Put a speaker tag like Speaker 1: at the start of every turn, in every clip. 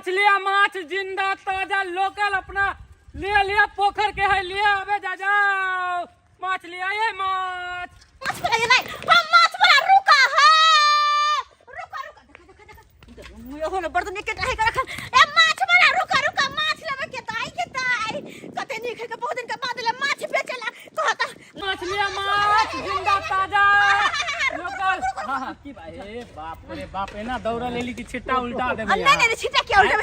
Speaker 1: माछ लिया माछ जिंदा ताजा लोकल अपना लिया लिया पोखर के है लिया अबे जा जाओ माछ लिया ये माछ
Speaker 2: माछ वाला ये नहीं हम माछ वाला रुका है रुका रुका देखा देखा देखा मुँह हो बड़ निक के रहे रखल ए माछ वाला रुका रुका माछ लेवे के ताई के ताई कते नीक है के बहुत दिन के बाद ले माछ बेचेला कहता
Speaker 1: माछ लिया माछ जिंदा ताजा लोकल हाँ हाँ की भाई ए बाप रे बाप एना दौड़ा लेली कि छिट्टा उल्टा देबै
Speaker 2: नहीं नहीं छिटा क्या उल्टा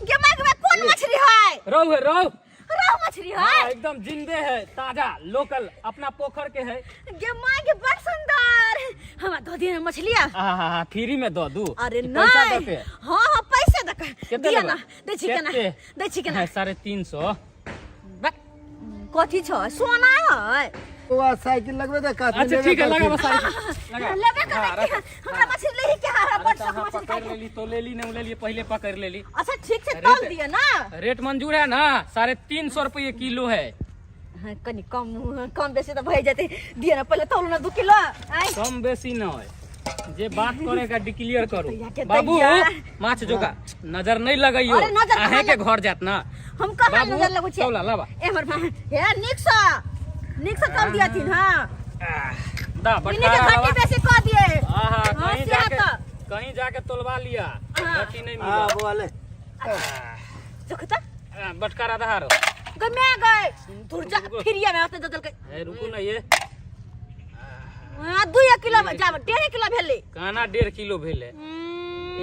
Speaker 2: गे माय गे कोन मछली है
Speaker 1: रहु है रहु
Speaker 2: रोहु मछली है
Speaker 1: हाँ, एकदम जिंदे है ताजा लोकल अपना पोखर के है
Speaker 2: गे माय गे बड़ सुंदर हमरा दो दिन मछली आ
Speaker 1: हाँ हाँ हाँ फ्री में दो दू
Speaker 2: अरे
Speaker 1: कि पैसा
Speaker 2: नहीं
Speaker 1: दो के
Speaker 2: हाँ हाँ पैसे दे के
Speaker 1: केते
Speaker 2: दिया
Speaker 1: लेबै?
Speaker 2: ना दै छी केना
Speaker 1: केते?
Speaker 2: दै छी केना
Speaker 1: हाँ, 350।
Speaker 2: कथी छ सोना है
Speaker 3: बौआ साइकिल लगबे तऽ काफी
Speaker 1: अच्छा ठीक है लगा बस लगा
Speaker 2: लेबे
Speaker 1: हाँ,
Speaker 2: करबै
Speaker 1: रख।
Speaker 2: कि हमरा मछली लेही के हमरा बड़
Speaker 1: अरे तो
Speaker 2: शौक
Speaker 1: अहाँ
Speaker 2: मछली
Speaker 1: पकड़
Speaker 2: खाय के
Speaker 1: लेली तो लेली नहीं लेली पहले पकड़ लेली
Speaker 2: अच्छा ठीक छै
Speaker 1: रेट-
Speaker 2: तौल दिअ ना
Speaker 1: रेट मंजूर है ना 350 रुपये किलो है
Speaker 2: हाँ, कनि कम कम बेसी तऽ भए जेतै दिअ ना पहिले तौलू ना 2 किलो आँय
Speaker 1: कम बेसी न है जे बात करे का डिक्लेयर करू
Speaker 2: दैया के
Speaker 1: बाबू
Speaker 2: दैया।
Speaker 1: माछ जोका नजर नहीं लगइयो
Speaker 2: अरे नजर कहाँ
Speaker 1: अहें के घर जात ना
Speaker 2: हम कहाँ
Speaker 1: बाबू,
Speaker 2: नजर लगै छियै
Speaker 1: तौला लाबा।
Speaker 2: ए हमर भाई हे नीक सँ नीक सँ तौल दियथिन हाँ
Speaker 1: दा
Speaker 2: इन्हीं
Speaker 1: बटका
Speaker 2: के घटी
Speaker 1: लाबा।
Speaker 2: बेसी कऽ दिए
Speaker 1: आहा
Speaker 2: हाँ,
Speaker 1: कहीं
Speaker 2: सेहा
Speaker 1: जाके
Speaker 2: तऽ।
Speaker 1: कहीं जाके तोलवा लिया
Speaker 2: हाँ।
Speaker 1: घटी नहीं
Speaker 3: हाँ
Speaker 1: मिला
Speaker 3: बौआ ले
Speaker 2: देखता
Speaker 1: बटका आधार
Speaker 2: गए मैं गए दूर जा फिर ये मैं होते ददल के
Speaker 1: ए रुकू ना ये
Speaker 2: हां 2 किलो जा 1.5 किलो भेलै
Speaker 1: काना 1.5 किलो भेलै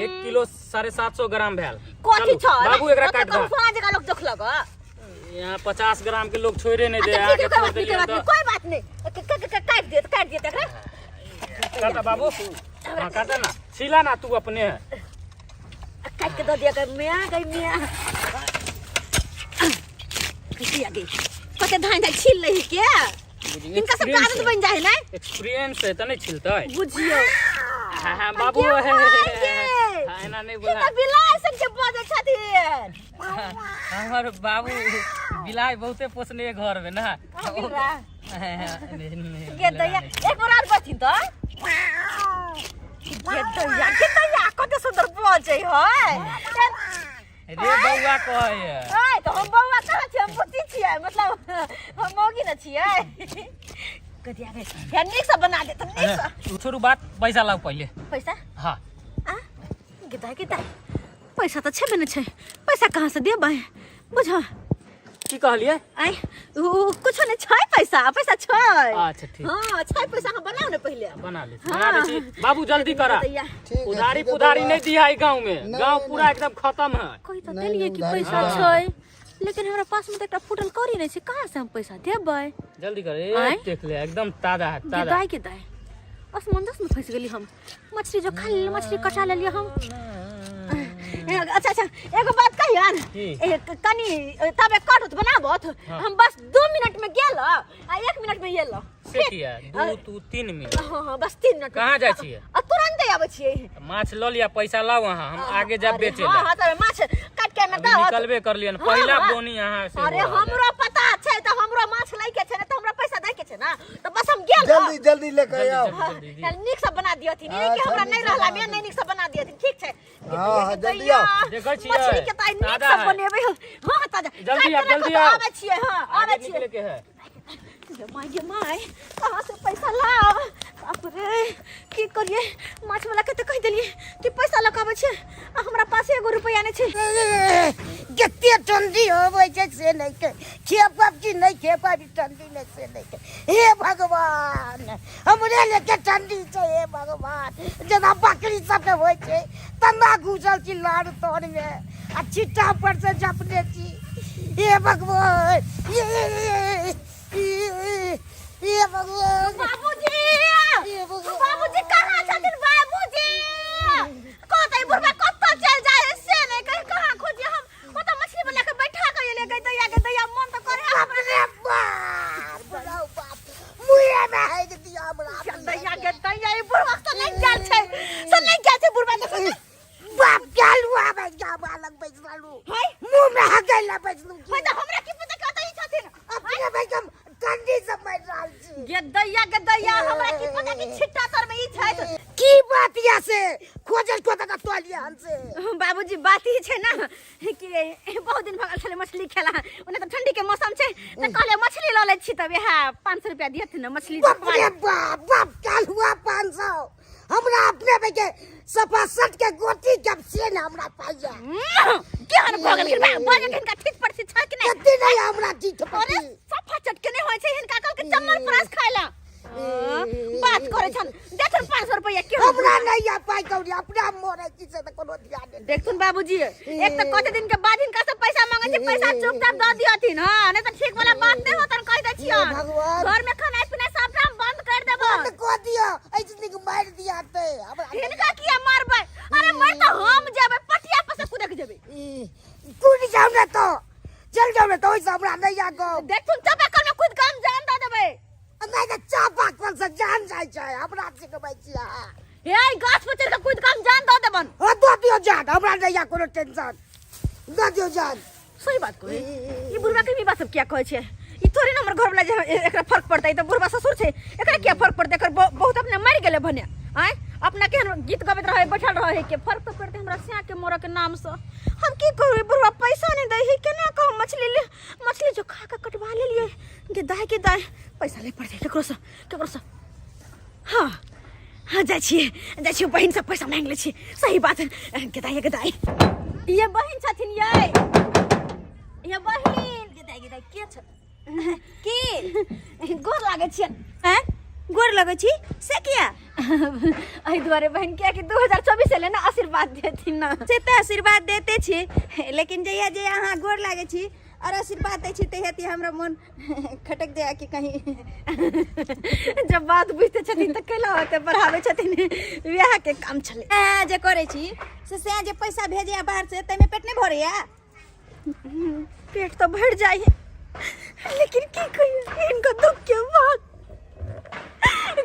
Speaker 1: 1 किलो 750 ग्राम भेल
Speaker 2: कथी
Speaker 1: चलू,
Speaker 2: छ
Speaker 1: बाबू एकरा काट
Speaker 2: कम
Speaker 1: दो
Speaker 2: सोना जगह लोग देखलक
Speaker 1: यहाँ 50 ग्राम के लोग छोड़े नहीं दे
Speaker 2: अच्छा
Speaker 1: अहाँके
Speaker 2: ठीक है कोई
Speaker 1: छोड़
Speaker 2: बात नहीं
Speaker 1: देलियै
Speaker 2: कोई बात नहीं
Speaker 1: तऽ
Speaker 2: कोई बात नहीं काट दिए काट दिए एकरा
Speaker 1: काटा बाबू हाँ काटा ना छिला ना तू अपने
Speaker 2: काट के दऽ दिया कर मैं गई मैं कैसे आ गई कते धान धान छील लही के हिनका सबके आदत बन जाए ना
Speaker 1: एक्सपीरियंस है तऽ नहीं छिलतै
Speaker 2: बुझियो
Speaker 1: हाँ हाँ बाबू
Speaker 2: गे माय गे।
Speaker 1: हाँ, एना नहीं
Speaker 2: ई
Speaker 1: बोला
Speaker 2: तऽ बिलाइ सन के बजै छथिन
Speaker 1: हमर बाबू बिलाइ बहुते पोसने है घर में ना
Speaker 2: कहाँ बिलरा?
Speaker 1: नहीं, नहीं,
Speaker 2: गे दैया एक बार आर बजथिन तऽ गे दैया गे दैया कते सुन्दर बजै है
Speaker 1: रे बौआ कहै है
Speaker 2: ऐ तऽ हम बौआ कहाँ छियै हम बुच्ची छियै मतलब हम मौगी न छियै कथी आगे हे नीक से बना दे तऽ नीक से
Speaker 1: अरे, छोड़ू बात पैसा लाउ पहिले
Speaker 2: पैसा
Speaker 1: हाँ
Speaker 2: आ गे दाइ गे दाइ पैसा तऽ छेबे नहि छै पैसा कहाँ से देबै बुझ
Speaker 1: की कहलियै
Speaker 2: आइ उ कुछो नहि छै पैसा पैसा छै
Speaker 1: अच्छा ठीक
Speaker 2: हाँ छै पैसा अहाँ बनाउ ने पहिले
Speaker 1: बना ले बना दै छी बाबू जल्दी करा
Speaker 2: दैया
Speaker 3: ठीक है,
Speaker 1: उधारी
Speaker 3: ठीक है
Speaker 1: पुधारी
Speaker 3: बौआ।
Speaker 1: नहीं दिया है गांव में
Speaker 3: नहीं,
Speaker 1: गांव
Speaker 3: नहीं।
Speaker 1: पूरा एकदम खत्म है
Speaker 2: कहि तऽ
Speaker 3: नहि,
Speaker 2: देलियै
Speaker 3: नहि,
Speaker 2: कि
Speaker 3: उधारी
Speaker 2: पैसा
Speaker 1: हाँ।
Speaker 2: छै लेकिन हमरा पास में तऽ एकटा फूटल कौड़ी नहि छै कहाँ से हम पैसा देबै
Speaker 1: जल्दी कर ए
Speaker 2: आँय?
Speaker 1: देख ले एकदम ताजा है
Speaker 2: गे
Speaker 1: ताजा
Speaker 2: दाइ के दाइ असमंजस में फंस गेली हम मछली जो खा लेली मछली कटा लेलियै हम अच्छा अच्छा एगो बात कहियन
Speaker 1: की?
Speaker 2: ए, कनि तबे कटत बनाबत
Speaker 1: हाँ।
Speaker 2: हम बस 2 मिनट में गेल आ 1 मिनट में एल
Speaker 1: से किया दू तू 3 मिनट
Speaker 2: हाँ हाँ बस 3 मिनट में।
Speaker 1: कहाँ जाइ छियै?
Speaker 2: आ तुरंते आबै छियै
Speaker 1: माछ लऽ लिया पैसा लाउ अहाँ हम आगे जाब
Speaker 2: अरे,
Speaker 1: बेचे
Speaker 2: हाँ
Speaker 1: ला
Speaker 2: हाँ तबे माछ काट के में
Speaker 1: अभी
Speaker 2: दहत
Speaker 1: निकलबे करलियन
Speaker 2: हाँ,
Speaker 1: पहिला
Speaker 2: हाँ।
Speaker 1: बोनी अहाँ से
Speaker 2: अरे
Speaker 1: हो रहल है।
Speaker 2: हमरो पता छै तऽ हमरो माछ लै के छै ने तऽ हमरा पैसा दै के छै ना तऽ बस हम गेल
Speaker 3: जल्दी जल्दी लेके
Speaker 1: जल्दी,
Speaker 3: आओ
Speaker 1: जल्दी।
Speaker 2: हाँ, चल नीक से बना दियथिन ई कि
Speaker 3: अच्छा,
Speaker 2: हमरा
Speaker 3: नीक
Speaker 2: नहीं
Speaker 3: से
Speaker 2: रहला
Speaker 3: बना
Speaker 2: में नहीं नीक से बना दियथिन ठीक छै
Speaker 3: हाँ, हाँ, जल्दी आओ।
Speaker 1: देखै छियै,
Speaker 2: मछली के तऽ आइ नीक
Speaker 1: ताजा
Speaker 2: से
Speaker 1: है।
Speaker 2: बनेबै हम। हाँ हाँ ताजा
Speaker 1: जल्दी
Speaker 2: काटि
Speaker 1: आउ,
Speaker 2: के राखू
Speaker 1: जल्दी
Speaker 2: तऽ
Speaker 1: आउ।
Speaker 2: आबै छियै हाँ आबै
Speaker 1: आगे
Speaker 2: छियै
Speaker 1: निकले के है
Speaker 2: गे माय गे माय कहाँ से पैसा लाब बाप रे की करिए माछ वाला के तऽ कहि देलियै कि पैसा लऽ कऽ आबै छियै आ हमरा पास एगो रुपैआ नहि छै
Speaker 4: कते ठंडी होबै छै से नहि के खेपब कि नहि खेपब ई ठंडीमे से नहि के हे भगवान हमरे लेके ठंडी छै हे भगवान जेना बकरी सबके होइ छै तेना घुसल छी लार तरमे आ छिट्टा पर से झपने छी हे भगवान हे भगवान
Speaker 2: बाबूजी
Speaker 4: हे भगवान
Speaker 2: बाबूजी कहाँ छथिन बाबूजी कहतै बुढ़बा कतऽ चलि जाइ है से नहि कहि कहाँ खोजिए हम ओतऽ मछली बना के बैठा के एलियै गै दैया गे दैया मन तऽ करे
Speaker 4: बाप रे बाप बड़ा बाप मुँहे में हेग दिया हमरा
Speaker 2: दैया गे दैया ई बुढ़बा तऽ नहि गेल छै से नहि गेल छै बुढ़बा देखो तऽ।
Speaker 4: बाप गेलू आबै गाबा लग बैसलू
Speaker 2: है
Speaker 4: मुँह में हगै ला बैसलू
Speaker 2: है तऽ हमरा की पता कतऽ ई छथिन
Speaker 4: अपने भाई हम ठंडी से मरि रहल छी
Speaker 2: गे दैया गे दैया हमरा की पता कि छिट्टा तर में ई छै
Speaker 4: की बात या से खोजल को तक तोलिया हन से
Speaker 2: बाबूजी बात बात ई छै ना कि बहुत दिन भऽ गेल छलै मछली खेला। ओना तऽ ठंडी के मौसम छै तऽ कहले मछली लऽ लै छी, तब इएह 500 रुपया दिहथिन ने मछली।
Speaker 4: बाप रे बाप, बाप काल हुआ 500। हमरा अपने में के सफा सट के गोटी जब से ना हमरा पाइया।
Speaker 2: केहन भऽ गेलखिन बा, बजै के हिनका ठीक पर छै कि नहि?
Speaker 4: कते नहीं हमरा ठीक
Speaker 2: अरे
Speaker 4: पति।
Speaker 2: सफा चटके नहि होइ छै, हिनका कहलकै चम्मन प्रास खाय ला। बात करै छन, देखथुन 500 रुपया के
Speaker 4: हमरा नहीं आ पाई कौड़ी, अपना मरे छी से त कोनो ध्यान नहीं।
Speaker 2: देखथुन बाबूजी, एक तऽ कते दिन के बाद हिनका से पैसा मांगे छी, पैसा चुपचाप दऽ दियथिन। हां, नहीं तऽ ठीक वाला बात नहीं होतन, कहि दै छियन।
Speaker 4: हे भगवान।
Speaker 2: घर में खाना पीना सबटा बंद कर देबो।
Speaker 4: बंद कऽ दिअ, ऐसे नीक मारि दिया ते हमरा।
Speaker 2: हिनका किया मारबै? अरे मर तऽ हम जेबै, पटिया पर से कुदक जेबै।
Speaker 4: ई, कूद जाउ ने तो, चल जाउ ने तो, ओहिसँ हमरा नहीं आ गो।
Speaker 2: देखथुन चापाकल में कूद के हम जान दऽ देबै।
Speaker 4: नहीं तऽ चापाकल से जान जाइ छै, हमरा सिखबै छी अहाँ।
Speaker 2: हे, गाछ पर चढ़ के कूद के हम जान दऽ देबन।
Speaker 4: हाँ, दऽ दियौ जान, हमरा नहीं आ कोनो टेंशन, दऽ दियौ जान।
Speaker 2: सही बात कहै ई बुढ़वा के भी बात सब किया कहै छै? ई थोड़े ने हमर घर वाला जे एकरा फर्क पड़तै, ई तऽ बुढ़वा ससुर छै, एकरा किया फर्क पड़तै? एकर बहुत अपने मरि गेलै भने आँय, अपना केहन गीत गबैत रहै, बैठल रहै के फर्क तऽ पड़तै हमरा सिया के मरऽ के नाम से। हम की करू, ई बुढ़वा पैसा नहि दै है, केना कहू? मछली ले, मछली जो खा के कटवा लेलियै। गे दाय, गे दाय, पैसा ले पड़तै केकरो से, केकरो से। हाँ हाँ, जाइ छियै, जाइ छियै, बहिन से पैसा मांगि लै छियै। सही बात। गे दाय, गे दाय, ये बहिन छथिन यै, ये बहिन। गे दाय, गे दाय, के छ की गोर लागै छियै?
Speaker 5: हैं, गोर लगै छी से किया?
Speaker 2: एहि दुआरे बहिन, किया कि 2024 एलै ने, आशीर्वाद देथिन ना।
Speaker 5: से तऽ आशीर्वाद देते छी, लेकिन जहिया जहिया अहाँ गोर लागै छी और आशीर्वाद दै छी तहिया तहिया हमरा मन खटक जाय कि कहीं।
Speaker 2: जब बात बुझते छथिन तऽ कैला होते बढ़ाबै छथिन? वएह के काम छलै।
Speaker 5: अहाँ जे करै छी से से जे पैसा भेजैया बाहर से, ताहिमे पेट नहि भरैया?
Speaker 2: पेट तऽ भरि जाइ है, लेकिन की कहिए इनका दुख के बात,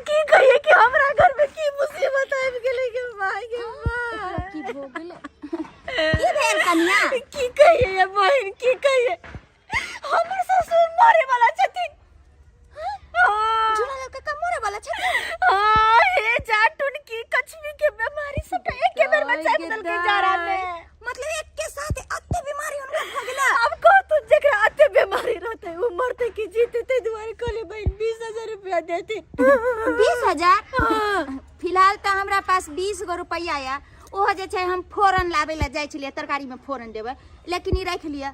Speaker 2: की कहिए कि हमरा घर में की मुसीबत आबि गेलै। के माय, के माय।
Speaker 5: की भऽ गेलै? की भेल कनिया?
Speaker 2: की कहिए ये बहिन, की कहिए, हमर ससुर मरे वाला छथिन। हाँ।
Speaker 5: झूला काका मरे वाला छथिन?
Speaker 2: हाँ, हे जाटुन की कछुई के बीमारी सबटा एके बेर में चापि देलकै जाड़ा में।
Speaker 5: मतलब एक के साथ अत्ते बीमारी हुनका भऽ गेला?
Speaker 2: अब कह तू, जेकरा अत्ते बीमारी रहते उ मरते कि जीते? ताहि दुआरे कहलियै बहिन, 20,000 रुपया देथिन।
Speaker 5: 20,000? फिलहाल तऽ हमरा पास 20 गो रुपैआ यऽ, ओहो जे छै हम फोरन लाबै लए जाइ छलियै, तरकारीमे फोरन देबै, लेकिन ई राखि लिअ।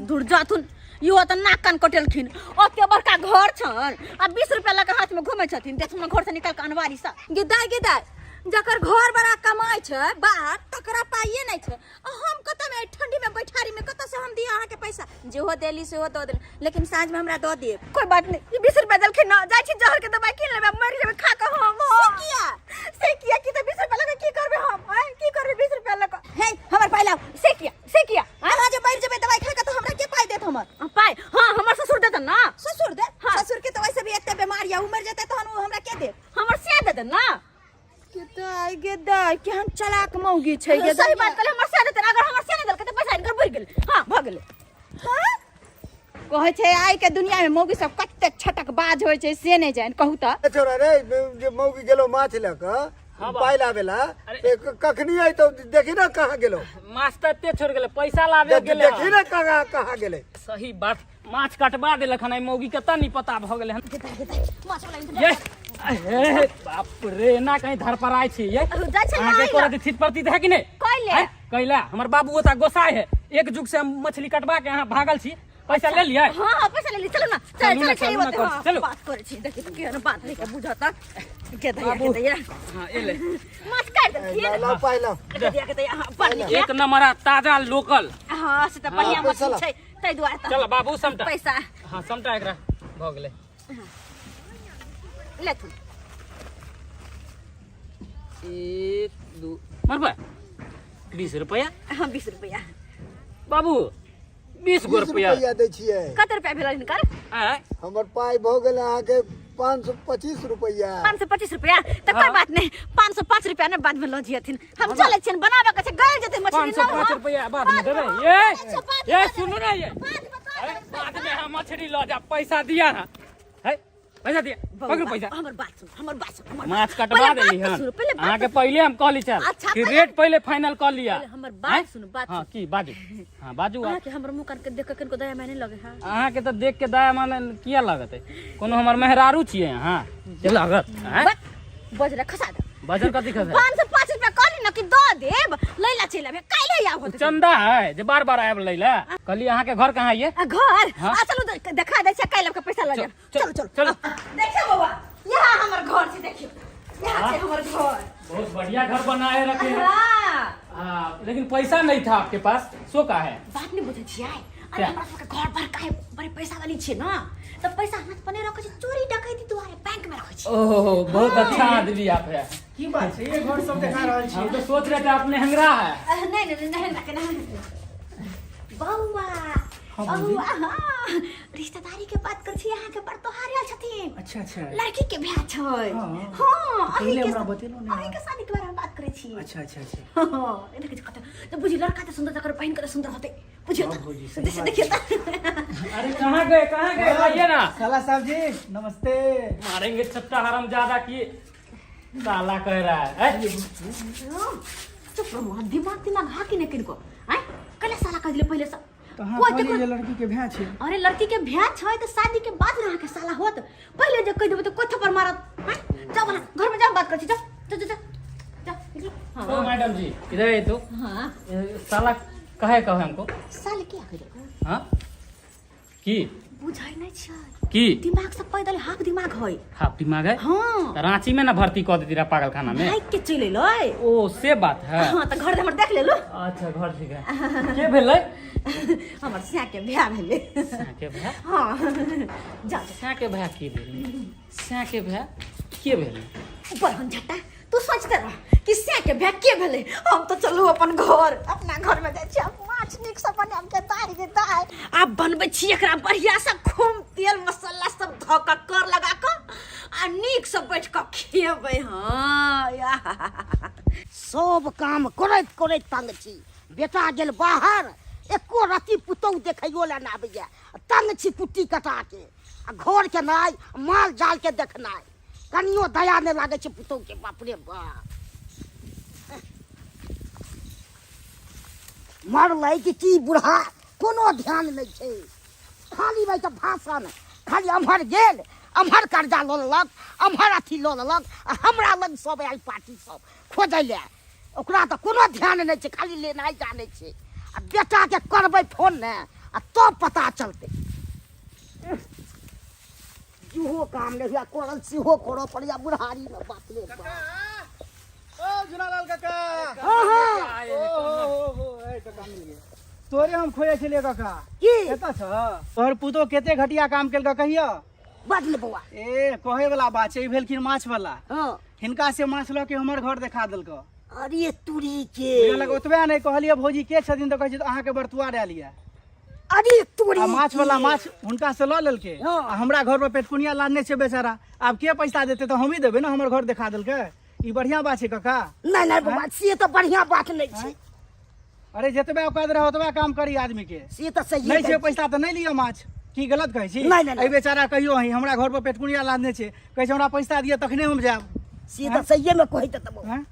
Speaker 2: दूर जाथुन, इहो तऽ नाक कान कटेलखिन। ओते बड़का घर छन आ 20 रुपया लऽ कऽ हाथ में घूमै छथिन। देखथुन ने, घर से निकाल कऽ अनवारी सँ।
Speaker 5: गे दाय, गे दाय, जकर घर बड़ा कमाइ छै बाहर तकरा पाइए नहि छै, आ हम कतऽ मे ठंडी में बैठारी में कतऽ से हम दिअ अहाँके पैसा? जेहो देली सेहो दऽ देली, लेकिन साँझ में हमरा दऽ देब।
Speaker 2: कोई बात नहीं, ई 20 रुपया देलखिन ना, जाइ छी जहर के दवाई कीन लेबै, मरि जेबै खा कऽ हम।
Speaker 5: से किया?
Speaker 2: से किया कि तऽ 20 रुपया लऽ कऽ की करबै हम? आँय, की करबै 20 रुपया लऽ कऽ?
Speaker 5: हे, हमर पाइ लाउ।
Speaker 2: से किया, से किया?
Speaker 5: अहाँ जे मरि जेबै दवाई खा कऽ तऽ हमरा के पाइ देत हमर?
Speaker 2: पाइ? हाँ, हमर ससुर देतन ना।
Speaker 5: ससुर दे?
Speaker 2: हाँ।
Speaker 5: ससुर के तऽ वैसे भी एते बीमारी है, उ मरि जेतै तहन उ हमरा के देत?
Speaker 2: हमर सिया देतन ना।
Speaker 5: गे दाय, गे दाय, केहन चलाक मौगी छै गे।
Speaker 2: सही बात कहले, हमर सिया देतन। अगर हमर सिया नहि देलकै तऽ पैसा हिनकर बढ़ि गेलै। हाँ, भऽ गेलै।
Speaker 5: हाँ? कहै छै आइ के दुनिया में मौगी सब कतेक छटक बाज होइ छै से नहि जानि, कहू तऽ।
Speaker 3: ए छोरा रे, जे मौगी गेलो माछ लऽ कऽ
Speaker 1: हाँ बा।
Speaker 3: पाइ लाबेला
Speaker 1: अरे।
Speaker 3: से कखनी अयतौ? देखी ना कहाँ गेलो।
Speaker 1: माछ तऽ एते छोड़ गेलै, पैसा लाबे गेलै।
Speaker 3: देखी ना कहाँ कहाँ गेलै।
Speaker 1: सही बात, माछ कटवा देलक हन, एहि मौगी के तऽ नहीं पता भऽ गेलै हन।
Speaker 2: माछ वाला
Speaker 1: ये हे बाप रे, एना कहीं धरपराय छी ये?
Speaker 2: जाइ छै।
Speaker 1: अहाँके
Speaker 2: ना।
Speaker 1: एको रति थित प्रतीत है कि नहीं?
Speaker 2: कैले?
Speaker 1: आँय? कैला हमर बाबू ओता गोसाई है, एक जुग से हम मछली कटवा के अहाँ भागल छी, पैसा ले लियै?
Speaker 2: हाँ हाँ, पैसा ले ली, चलू ना, चल।
Speaker 1: चलू ना,
Speaker 2: चल।
Speaker 1: चलू ना,
Speaker 2: चल, हाँ,
Speaker 1: चलू।
Speaker 2: बात करै छी, देखी केहन बात नहीं के बुझता। के दैया, के
Speaker 1: बाबू।
Speaker 2: दैया।
Speaker 1: हाँ, एले।
Speaker 2: माछ काटि देलखिन।
Speaker 3: लाउ पाइ लाउ।
Speaker 2: के दैया, के दैया, हाँ, बड़ नीक।
Speaker 1: एक नंबर आ, ताजा लोकल।
Speaker 2: हाँ, से तऽ बढ़िया
Speaker 3: पैसा
Speaker 2: मछली
Speaker 3: लाउ।
Speaker 2: छै, ताहि दुआरे तऽ।
Speaker 1: चल बाबू, समटा।
Speaker 2: पैसा।
Speaker 1: हाँ, समटा, एकरा भऽ गेलै।
Speaker 2: लेथुन।
Speaker 1: एक, दू, मरबै 20 रुपया।
Speaker 2: हाँ, 20 रुपया।
Speaker 1: बाबू, 20 गो
Speaker 3: 20
Speaker 1: रुपया।
Speaker 3: रुपैआ दै छियै।
Speaker 2: कते रुपया भेल हिनकर?
Speaker 1: आँय?
Speaker 3: हमर पाइ भऽ गेल अहाँके 525 रुपैआ।
Speaker 2: 525 रुपया तऽ कोई
Speaker 1: हाँ।
Speaker 2: बात नहीं, 505 रुपया ने बाद में लऽ जियथिन। हम चलै छियनि, बनाबऽ के छै, गलि जेतै मछली।
Speaker 1: 505 रुपया बाद में देबै। ये ये, सुनू ना ये।
Speaker 2: बाद में।
Speaker 1: अरे, बाद में हम मछली लऽ जा, पैसा दिया है। है। पैसा दिया
Speaker 2: बौआ,
Speaker 1: पकड़ू पैसा
Speaker 2: हमर बात सुन हमर बात सुन हमर
Speaker 1: माछ
Speaker 2: बात-
Speaker 1: कटवा
Speaker 2: पहिले
Speaker 1: देली
Speaker 2: बात
Speaker 1: हन
Speaker 2: तऽ सुनू, पहिले बात
Speaker 1: अहाँके पहिले हम कहली चल
Speaker 2: अच्छा,
Speaker 1: कि
Speaker 2: पहिले-
Speaker 1: रेट पहिले फाइनल कर लिया
Speaker 2: पहिले हमर बात
Speaker 1: आँय?
Speaker 2: सुनू, बात
Speaker 1: हाँ की बाजू हाँ बाजू आप।
Speaker 2: अहाँके हमर मुँह कान के देख के कनिको दया माया नहि लगे है
Speaker 1: अहाँके तऽ देख के दया माने किया लगत है कोनो हमर मेहरारू छियै अहाँ के लागत आँय?
Speaker 2: बजरा खसा दे
Speaker 1: बजर कथी खसा
Speaker 2: 505 रुपया कहली ना कि दऽ देब लैला चलि आबे काल्हि आब होतै
Speaker 1: चंदा है जे बार बार आबि लै लए कहली अहाँके घर कहाँ ये
Speaker 2: आ घर
Speaker 1: हाँ।
Speaker 2: आ चलू देखा दै छियै काल्हि आबि के पैसा लऽ जायब
Speaker 1: चल,
Speaker 2: चलू चलू
Speaker 1: चलू।
Speaker 2: आ, देखियौ बौआ यहाँ हमर घर छै देखियौ यहाँ छै हमर घर
Speaker 1: बहुत बढ़िया घर बनाए रखे हैं
Speaker 2: हाँ
Speaker 1: हाँ, लेकिन पैसा नहीं था आपके पास सो का है
Speaker 2: बात नहीं बुझै छियै अरे
Speaker 1: क्या?
Speaker 2: हमरा सबके घर पर काहे बड़े पैसा वाली छियै ना तऽ पैसा हाथ पर नहि रखै छी चोरी डकैती दुआरे बैंक में रखै छी
Speaker 1: ओह बहुत अच्छा आदमी आप है
Speaker 6: की बात छै ये घर सब देखा रहल छी
Speaker 1: हम तो सोच रहे थे आपने हंगरा है
Speaker 2: नहीं नहीं नहीं नहीं नहीं बौआ बौआ हाँ रिश्तेदारी के बात कर छी अहाँ के बड़ तोहार आयल छथिन
Speaker 6: अच्छा अच्छा
Speaker 2: लड़की के ब्याह छै
Speaker 6: हाँ।
Speaker 2: हाँ
Speaker 6: पहिले
Speaker 2: अहीं के
Speaker 6: हमरा बतेलहुँ नहि।
Speaker 2: अहीं के शादी के बारे में बात करै छी
Speaker 6: अच्छा अच्छा अच्छा
Speaker 2: हाँ, ए देखै छी कते तऽ बुझी लड़का तऽ सुन्दर तकर बहिन कते सुन्दर होतै बुझियौ
Speaker 6: हाँ, भौजी,
Speaker 2: तऽ
Speaker 6: सही
Speaker 2: जैसे
Speaker 6: बात
Speaker 2: देखियौ तऽ
Speaker 1: अरे कहाँ गए कहाँ गए आइए ना
Speaker 6: साला साहब जी नमस्ते
Speaker 1: मारेंगे छत्ता हराम ज्यादा की साला कह रहा है ए?
Speaker 2: चुप रहू अहाँ दिमाग दिमाग हा कि नहि किनको आँय कले साला कह दिले पहिले से
Speaker 6: कहाँ
Speaker 2: कोइ
Speaker 6: कहलियै
Speaker 2: केकरो
Speaker 6: जे लड़की के भैं छै
Speaker 2: अरे लड़की के ब्याह छै तऽ शादी के बाद ने अहाँके साला होत पहिले जे कहि देबै तऽ कोइ थप्पड़ मारत आँय जाउ अहाँ घर में जाउ बात करै छी जाउ जाउ जाउ जाउ जाउ निकलू
Speaker 1: ओ
Speaker 2: हाँ
Speaker 1: मैडम जी इधर आइए तो
Speaker 2: हाँ
Speaker 1: ए, साला कहे कहे हमको
Speaker 2: साले किया कहि देलकै
Speaker 1: हाँ की
Speaker 2: बुझै नहि छै
Speaker 1: की
Speaker 2: दिमाग से पैदल हाफ दिमाग है
Speaker 1: हाफ दिमाग है
Speaker 2: हाँ
Speaker 1: त रांची में ना भर्ती कऽ देती रहा पागल खाना में
Speaker 2: भागि के चलि एलै
Speaker 1: ओ से बात है
Speaker 2: हाँ तऽ घर हमर देख लेलु
Speaker 1: अच्छा घर ठीक है के भेलै
Speaker 2: हमर स्या के बियाह भेलै
Speaker 1: के भैया
Speaker 2: हाँ जा जा
Speaker 1: सै के भैया के भेलै सै के भैया के भेलै
Speaker 2: ऊपर हम झट्टा तू सोचते रह कि से के भे के भेलै हम तऽ चलू अपन घर अपना घर में जाइ छी आब माछ नीक से बनाब के दालि के दालि आब बनबै छी एकरा बढ़िया से खूब तेल मसाला सब धऽ कऽ कर लगा कऽ आ नीक से बैठ कऽ खेबै हाँ याह।
Speaker 4: सब काम करैत करैत तंग छी बेटा गेल बाहर एको रत्ती पुतहु देखैयो लए नहि आबैए तंग छी कुट्टी कटा के आ घरके नाइ माल जाल के देखनाइ कनियो दया नहि लागै छै पुतहु के बाप रे बाप मरलै कि की बूढ़ा कोनो ध्यान नहि छै खाली भाई के भाषण खाली अम्हर गेल अम्हर कर्जा लऽ लेलक अम्हर अथी लऽ लेलक आ हमरा लग सब आयल पार्टी सब खोजै लए ओकरा तऽ कोनो ध्यान नहि छै खाली लेनाइ जानै छै आ बेटाके करबै फोन ने आ तब पता चलतै इहो काम नहि हुआ करल सेहो करऽ पड़ैया बुढ़ारीमे बाप रे बाप
Speaker 6: ओ झुनालाल काका
Speaker 4: हाँ हाँ
Speaker 6: ओ हो हो हो ए काका मिल गए तोरे हम खोजे छलियै काका
Speaker 4: की
Speaker 6: एतऽ छ तोहर पुतोह कते घटिया काम केलका कहिया
Speaker 4: बाज ले बौआ
Speaker 6: ए कहे वाला बात छै ई भेलखिन माछ वाला
Speaker 4: हाँ
Speaker 6: हिनका से माछ लऽ के हमर घर देखा देलक
Speaker 4: अरे तुरी के
Speaker 6: बुझलक ओतबे नहि कहलियै भौजी के छथिन तऽ कहै छै अहाँके बरतुआ आयल यऽ
Speaker 4: अरे तोरी
Speaker 6: आ माछ वाला माछ हुनका से लऽ लेलकै
Speaker 4: हाँ।
Speaker 6: आ हमरा घर पर पेटकुनिया लादने छै बेचारा आब के पैसा देतै तऽ हमही देबै ने हमर घर देखा देलकै ई बढ़िया बात छै काका
Speaker 4: नहि नहि बौआ से तऽ बढ़िया बात नहि छै
Speaker 6: अरे जतबे औकात रहे ओतबे काम करी आदमी के
Speaker 4: से तऽ सही
Speaker 6: नहि छै पैसा तऽ नहि लिअ माछ की गलत कहै छी
Speaker 4: नहि, नहि, नहि।
Speaker 6: एहि बेचारा कहियो अहीं हमरा घर पर पेटकुनिया लादने छै कहै छै हमरा पैसा दिअ तखने हम जायब
Speaker 4: से तऽ सहिए मे कहैत तऽ
Speaker 6: हैं?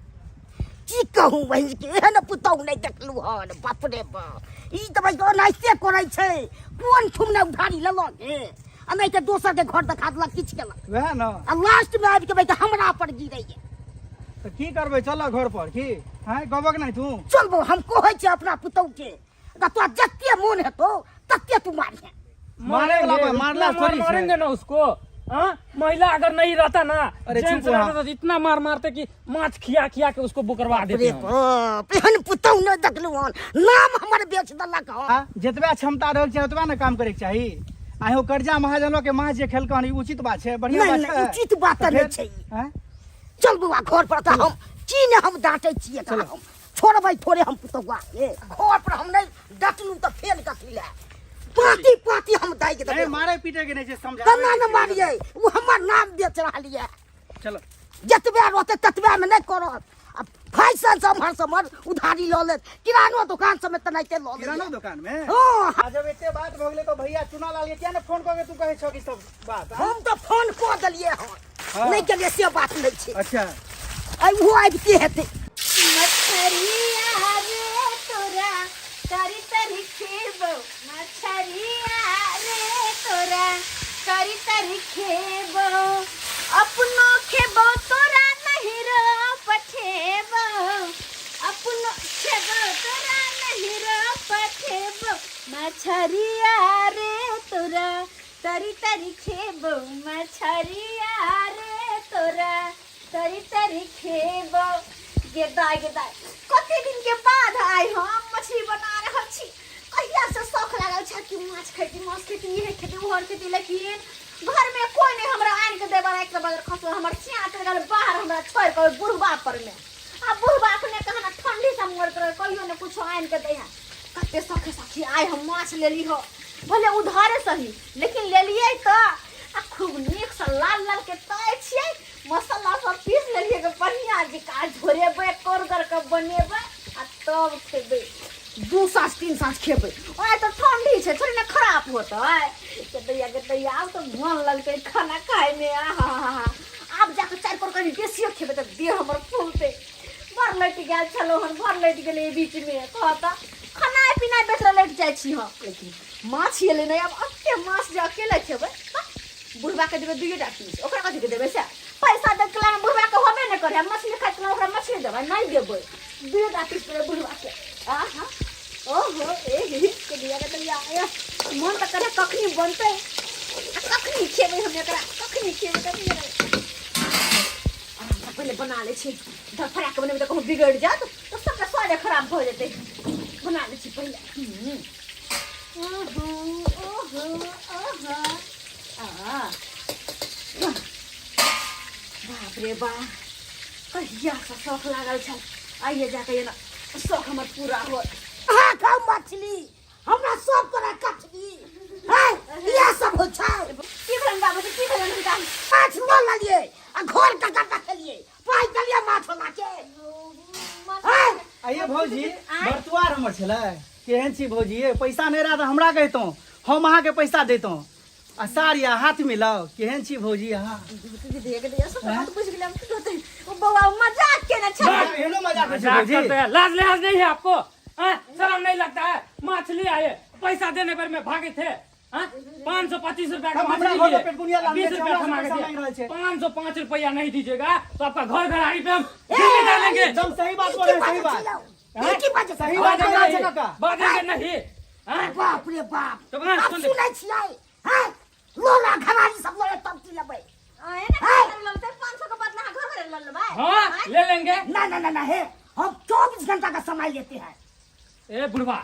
Speaker 4: की कहू बहिन के एहन पुतहु नहि देखलहुँ हन बाप रे बाप ई तऽ भाइ ओनाहिते करै छै कोन ठुमना उधारी लेलक हे आ नहि तऽ दोसरके घर देखा देलक किछु केलक
Speaker 6: वएह ने
Speaker 4: आ लास्टमे आबि के भाइ तऽ हमरा पर गिरैया
Speaker 6: तऽ की करबै चल घर पर की हैं गबक नहि तू
Speaker 4: चल बौ हम कहै छियै अपना पुतहु के तऽ तोरा जते मोन हेतौ तते तू मारिहे
Speaker 6: मारे वाला
Speaker 1: मारेंगे,
Speaker 6: मारला
Speaker 1: इतना मार
Speaker 6: थोड़ी छै।
Speaker 1: मारेंगे ना उसको हाँ? महिला अगर नहीं रहता ना
Speaker 6: अरे
Speaker 1: जेंट्स
Speaker 6: चुप रहा।
Speaker 1: रहता तो इतना मार मारते कि माछ खिया खिया के उसको बुकरवा
Speaker 4: रे
Speaker 1: देते हम।
Speaker 4: बाप एहन पुतहु नहि देखलहुँ हन नाम हमर बेच देलक हन
Speaker 6: आ, जतबा क्षमता रहल छै ओतबा ने काम करैके चाही आहो कर्जा महाजनो के माछ जे खेलकन ई उचित बात छै बढ़िया
Speaker 4: नहि,
Speaker 6: बात
Speaker 4: नहि,
Speaker 6: छै
Speaker 4: उचित बात तऽ
Speaker 6: तऽ
Speaker 4: नहि
Speaker 6: फेर-
Speaker 4: छै ई।
Speaker 6: हैं?
Speaker 4: चल बौआ घर पर तऽ हम की ने हम डाँटै छियै एकरा हम छोड़बै थोड़े हम पुतहुआ के घर पर हम नहि डटलहुँ तऽ फेर कथी लए पाँति पाँति हम दागि
Speaker 6: ए,
Speaker 4: देबै
Speaker 6: मारे पीटे के नहि छै समझा
Speaker 4: केना ने मारियै ओ हमर नाम बेच रहल यऽ
Speaker 6: चलो
Speaker 4: जतबे रहतै ततबे मे नहि करत आ फैशन सम्हर सम्हर उधारी लऽ लेत किरानो दोकान सबमे तेनाहिते लऽ
Speaker 6: किरानो
Speaker 4: लेत
Speaker 6: दुकान में
Speaker 4: हँ
Speaker 6: आ जब एते बात भऽ गेलै तऽ भैया चुना लाल के किया ने फोन कऽ के तू कहै छौ कि सब बात आँ?
Speaker 4: हम तऽ फोन कऽ देलियै हन
Speaker 6: हँ।
Speaker 4: नहि केलियै से बात नहि छै
Speaker 6: अच्छा
Speaker 4: आइ ओहो आबिते हेतै
Speaker 5: मछरिया रे तोरा तरी तरी खेबो मछरिया रे तोरा तरी तरी खेबो अपनो खेबो तोरा नहीं रो पठेबो अपनो खेबो तोरा नहीं रो पठेबो मछरिया रे तोरा तरी तरी खेबो मछरिया रे तोरा तरी तरी खेबो गेदा गेदा कते दिन के बाद आइ हम मछली बना रहल छी कहिया से शौक लागल छल कि माछ खेती माछ खेती इहे खेती ओहर खेती लेकिन घर में कोई नहीं हमरा आनि के देबा एक बगर खसो हमर सिया चल गेल बाहर हमरा छोड़ के बुढ़बा पर में आ बुढ़बा अपने कहना ठंडी से मरत रहे कहियो ने कुछो आनि के दै है कते सखे सखी आइ हम माछ लेली हो भले उधारे सही लेकिन लेलियै तऽ आ खूब नीक से लाल लाल के तय छियै मसाला सब पीस लेलियै के बढ़िया जकाँ झोरेबै करगर के बनेबै आ तब खेबै दू साँझ तीन साँझ खेबै ओना तऽ ठंडी छै थोड़ी ने खराब होतै के दैया के दैया आब तऽ मन लगतै खाना खायमे आहा हा हा आब जाके चारि पर कनि बेसियो खेबै तऽ देह हमर फूलतै बड़ लटि गेल छलहुँ हन बड़ लटि गेलै बीचमे कहऽ खानाइ पिनाइ बेसरा लटि जाइ छी हम लेकिन माछ एलै नहि आब एते माछ जे अकेले खेबै बुढ़बाके देबै दुइए टा पीस ओकरा कथीके देबै से पैसा दै कला बुढ़बाके होबे नहि करे मछली खाइ कला ओकरा मछली देबै नहि देबै दुइए टा पीस देबै बुढ़बाके आहा ओहो ए ही के दिया के दिया मन तऽ करे कखनी बनतै आ कखनी खेबै हम एकरा कखनी खेबै कखनी आरामसँ पहिले बना लै छी धड़फड़ा के बनेबै तऽ कहूँ बिगड़ि जायत तऽ सबटा स्वादे खराब भऽ जेतै बना लै छी पहिले ओहो ओहो ओहो आ बाप रे बा कहियासँ शौख लागल छल आइए जाके एना शौख हमर पूरा होत
Speaker 4: अहाँ खाउ मछली हमरा सब तोरा कछली है इएह सब होइ छै
Speaker 5: की भेलनि बाबूजी की भेलनि हुनका
Speaker 4: माछ लऽ लेलियै आ घोर के गड्ढा खेलियै पाइ देलियै माछ वाला के है
Speaker 6: आइए भौजी बरतुआर हमर छलै केहन छी भौजी ये पैसा नहि रहत तऽ हमरा कहितहुँ हम अहाँके पैसा दैतहुँ आ सार या हाथ मिलाउ केहन छी भौजी अहाँ
Speaker 5: देख दिया सब बात बुझ गेलै हम की कहते ओ बौआ मजाक केने छलै
Speaker 6: एहनो मजाक होइ छै
Speaker 1: मजाक
Speaker 6: भौजी
Speaker 1: करते हैं लाज लिहाज नहीं है आपको हाँ? शर्म नहीं लगता है मछली आए पैसा देने पर में भागे थे 525 रुपया का
Speaker 6: हम हमरा
Speaker 1: मछली
Speaker 6: घर
Speaker 1: लिए।
Speaker 6: में पेटकुनिया लाने
Speaker 1: 20
Speaker 6: छै,
Speaker 1: रुपया
Speaker 6: हमरा
Speaker 1: थमा
Speaker 6: से
Speaker 1: के
Speaker 6: पैसा मांगि रहल
Speaker 1: दिया।
Speaker 6: छै।
Speaker 1: 505 रुपया नहीं दीजिएगा तो आपका घर घराड़ी पे हम गिल्ली डालेंगे
Speaker 6: एकदम सही बात बोल रहे हैं, सही बात
Speaker 4: ई की बाजै
Speaker 6: सही बात बोल रहल छै
Speaker 1: बाजेंगे
Speaker 6: काका
Speaker 1: नहीं बाजेंगे नहीं हाँ?
Speaker 4: बाप रे बाप
Speaker 1: तो कहाँ
Speaker 4: आब
Speaker 1: सुन ले।
Speaker 4: सुनै छियै हैं लोला घरारी सब लोले तब की लेबै
Speaker 5: आए ना घर लेबै 500 के बदला अहाँ घर घर लऽ लेबै
Speaker 1: हाँ ले लेंगे
Speaker 4: ना ना ना ना हे हम 24 घंटा का समय लेते हैं
Speaker 1: ए बुढ़वा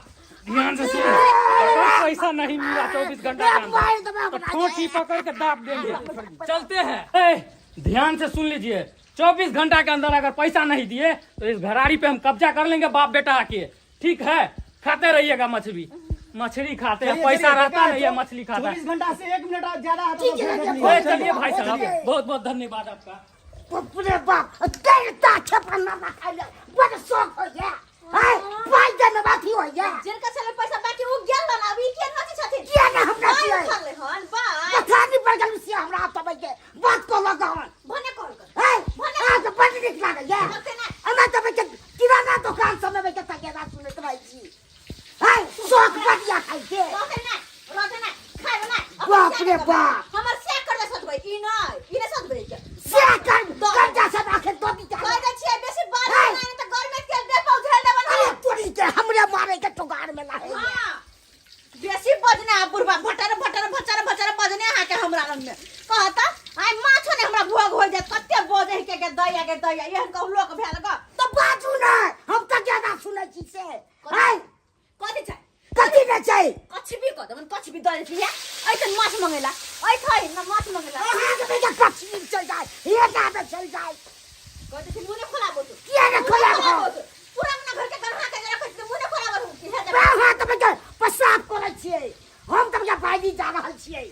Speaker 1: ध्यान से सुन अगर पैसा नहीं मिला 24 घंटा के अंदर तो ठोठी पकड़ के दाब देंगे चलते हैं ए, ध्यान से सुन लीजिए 24 घंटा के अंदर अगर पैसा नहीं दिए तो इस घराड़ी पे हम कब्जा कर लेंगे बाप बेटा आके ठीक है खाते रहिएगा मछली मछली खाते हैं
Speaker 6: चलिए,
Speaker 1: पैसा
Speaker 6: चलिए,
Speaker 1: रहता
Speaker 6: काका,
Speaker 1: नहीं है मछली खाता है
Speaker 6: 24 घंटा से एक मिनट ज्यादा है तो
Speaker 4: ठीक है,
Speaker 6: फिर
Speaker 4: ठीक है,
Speaker 1: ओए,
Speaker 6: चलिए।
Speaker 1: चलिए भाई साहब
Speaker 4: चलिए।
Speaker 1: बहुत बहुत धन्यवाद आपका
Speaker 4: बाप रे बाप तेरता छपा ना खाइ ले बड़ शौक हो गया हैं पाइ देने बाकी हो गया
Speaker 5: जिनका छलै पैसा बाकी उ गेल हन अब ई के नची छथिन
Speaker 4: किया ना हमरा
Speaker 5: बाइ
Speaker 4: छियै
Speaker 5: उठल हन बाइ
Speaker 4: पथानी पर गेल से हमरा तबै के बात को लगन
Speaker 5: भने कॉल कर
Speaker 4: हैं अहाँ के बड़ नीक लागैया
Speaker 5: लगतै ना
Speaker 4: एना तबै के किराना दोकान सबमे बैठ के तकेदा सुनैत रहै छी हैं शौक बढ़िया खाइ के
Speaker 5: रहतै ना रहतै ना खाइब ना
Speaker 4: बाप रे बाप।
Speaker 5: हमर से कर दे सतबै ई नै ई नै सतबै के
Speaker 4: से कर कर्जा सब आखिर दो दी
Speaker 5: कह दै छियै बेसी बात
Speaker 4: है।
Speaker 5: नै त घर में तेल दे पौ झेल देबन
Speaker 4: अरे तोरी के हमरे मारे के टोगार में लाहे
Speaker 5: हां बेसी बजने आ बुढ़बा भटर भटर भचर भचर बजने अहाँके हमरा लग में कहता आइ माछो ने हमरा भोग हो जायत कते बजै के के दैया के दैया एहन कहू लोक भेल ग
Speaker 4: तो बाजू ना हम तऽ ज्यादा सुनै छी से है
Speaker 5: कथी छै
Speaker 4: कथी नहि छै
Speaker 5: कछि भी कह देबन कछि भी दऽ देथिन ऐसन माछ मंगेला ऐ थै न माछ मंगेला
Speaker 4: अहाँके बेटा कछी चल जाए हे दादा चल जाए
Speaker 5: कह देथिन मुँह ने खोलाबो तू
Speaker 4: किया ने खोलाबो?
Speaker 5: पूरा अपना घर के गन्हा के रखै छी मुँह ने खोलाबो तू हे देबे
Speaker 4: अहाँ तऽ बेटा पेशाब करै छियै हम तऽ बेटा बाजी जा रहल छियै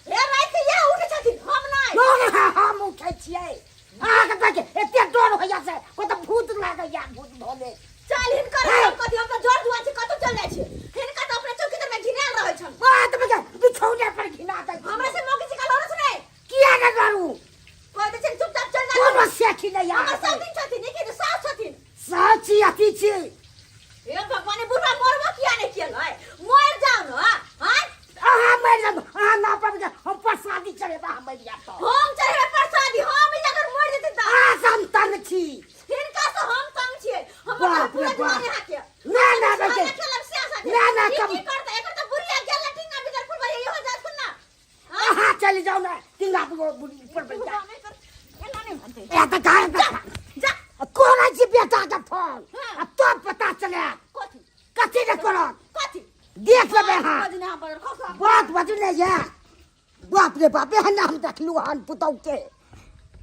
Speaker 5: हे राति के इएह उठै छथिन हम नहि
Speaker 4: लोग हम उठै छियै अहाँके देख एते डर होइया से को तऽ भूत लागैया भूत धोले
Speaker 2: चल हिनकर हम कथी हम तऽ जोर दुआ छी कतौ चल जाइ छी हिनका तऽ अपने चौकीदार में घिनायल रहै छन
Speaker 4: बात में बिछौने पर घिना दै छी।
Speaker 2: हमरा से मौगी छी का लड़ू नहीं
Speaker 4: किया ने डरू
Speaker 2: कह दै छियनि चुपचाप चल जा
Speaker 4: कोनो सेखी नहीं
Speaker 2: हमर
Speaker 4: अहाँके
Speaker 2: सब दिन छथिन नीके सास छथिन
Speaker 4: साची अथी छी
Speaker 2: हे भगवान बुढ़ा मरबो किया नहीं केलै मर जाओ न हां
Speaker 4: अहाँ मरि जाब अहाँ ना पर हम प्रसादी चढ़ेबा हम मरि जायब तऽ
Speaker 2: हम चढ़ेबै प्रसादी हम ई अगर मर जेतै तऽ
Speaker 4: अहाँ से हम तंग छी
Speaker 2: हिनका से हम तंग छियै हम
Speaker 4: बाप
Speaker 2: पूरा
Speaker 4: रे बाप।
Speaker 2: दीवाने हाके
Speaker 4: ना ना बेटे
Speaker 2: हम खेलब से साथे
Speaker 4: ना, ना,
Speaker 2: ई
Speaker 4: कम-
Speaker 2: की करतै एकर तऽ बुढ़िया गेल टिंगा भीतर फुलबा इहो जाथुन ना
Speaker 4: अहाँ चलि जाउ ने टिंगा बुढ़ी पर बैठ जा
Speaker 2: एना नहि मानतै
Speaker 4: ए तऽ गाय
Speaker 2: जा
Speaker 4: कोना छी बेटा के फोन
Speaker 2: हाँ।
Speaker 4: आ तब पता चले
Speaker 2: कथी
Speaker 4: कथी ने करत
Speaker 2: कथी
Speaker 4: देख लेबै अहाँ
Speaker 2: बजने हम बजल खसा
Speaker 4: बात बजले ये बाप रे बाप एहन हम देखलू हन पुतहु के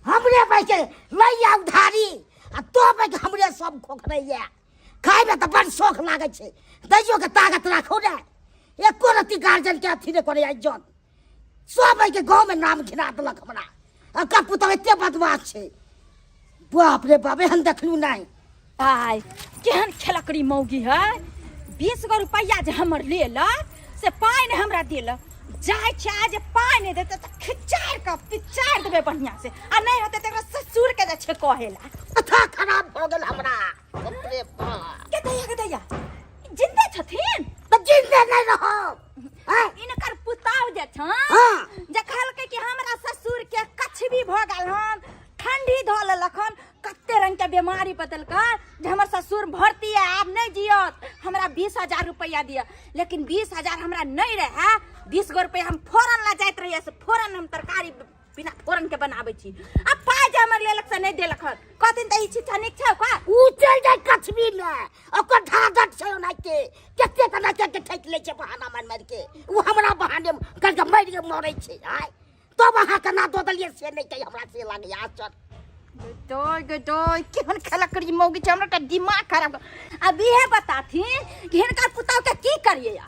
Speaker 4: हमरे बैठे लैया उधारी आ तो बैठ हमरे सब खोखरैया खाइमे तऽ बड़ शौख लागै छै दैयो के ताकत राखू ने एको रत्ती गार्जियन के अथी नहि करैया इज्जत सब एहिके गाँवमे नाम घिना देलक हमरा एकर पुतहु एते बदमाश छै बाप रे बाप एहन देखलू नहि
Speaker 5: आय केहन खेलकड़ी मौगी है 20 गो रुपैआ जे हमर लेलक से पाइ नहि हमरा देलक जाइ छै आइ जे पाइ नहि देतै तऽ खिचारि कऽ पिचारि देबै बढ़िआँ से आ नहि होतै तऽ एकरा ससुरके जाइ छै कहै लए
Speaker 4: माथा खराब भऽ गेल हमरा बाप रे बाप
Speaker 5: के दैया के दैया जिन्दे छथिन
Speaker 4: तऽ जिन्दे नहि रहब आँय?
Speaker 5: इनकर पुताव जे छन
Speaker 4: हाँ।
Speaker 5: जे कहलकै कि हमरा ससुर के कछबी भऽ गेल हन ठंडी धऽ लेलक हन कते रंग के बीमारी बदलकै जे हमर ससुर भर्ती है आब नहि जियत हमरा 20,000 रुपैआ दिअ लेकिन 20,000 हमरा नहि रहै 20 गो रुपैआ हम फोरन ला जाइत रहियै से फोरन हम तरकारी बिना फोरन के बनाबै छी आ पाइ जे हमर लेलक से नहि देलक हन कहथिन तऽ ई शिक्षा नीक छै ओकर
Speaker 4: ऊ चलि जाइ कछबी मे ओकर ढाढक छै ओनाहिते कते के नाचे के ठकि लै छै बहाना मारि मारि के ऊ हमरा बहाने करके मरि के मरै छै आय तब अहाँ केना दऽ देलियै से नहि कहि हमरा से लागैया आश्चर्य
Speaker 5: गदोय गदोय केहन खलकड़ी मौगी छै हमरा तऽ दिमाग खराब अब इहे बताथिन कि हिनकर पुतहु के की करिए या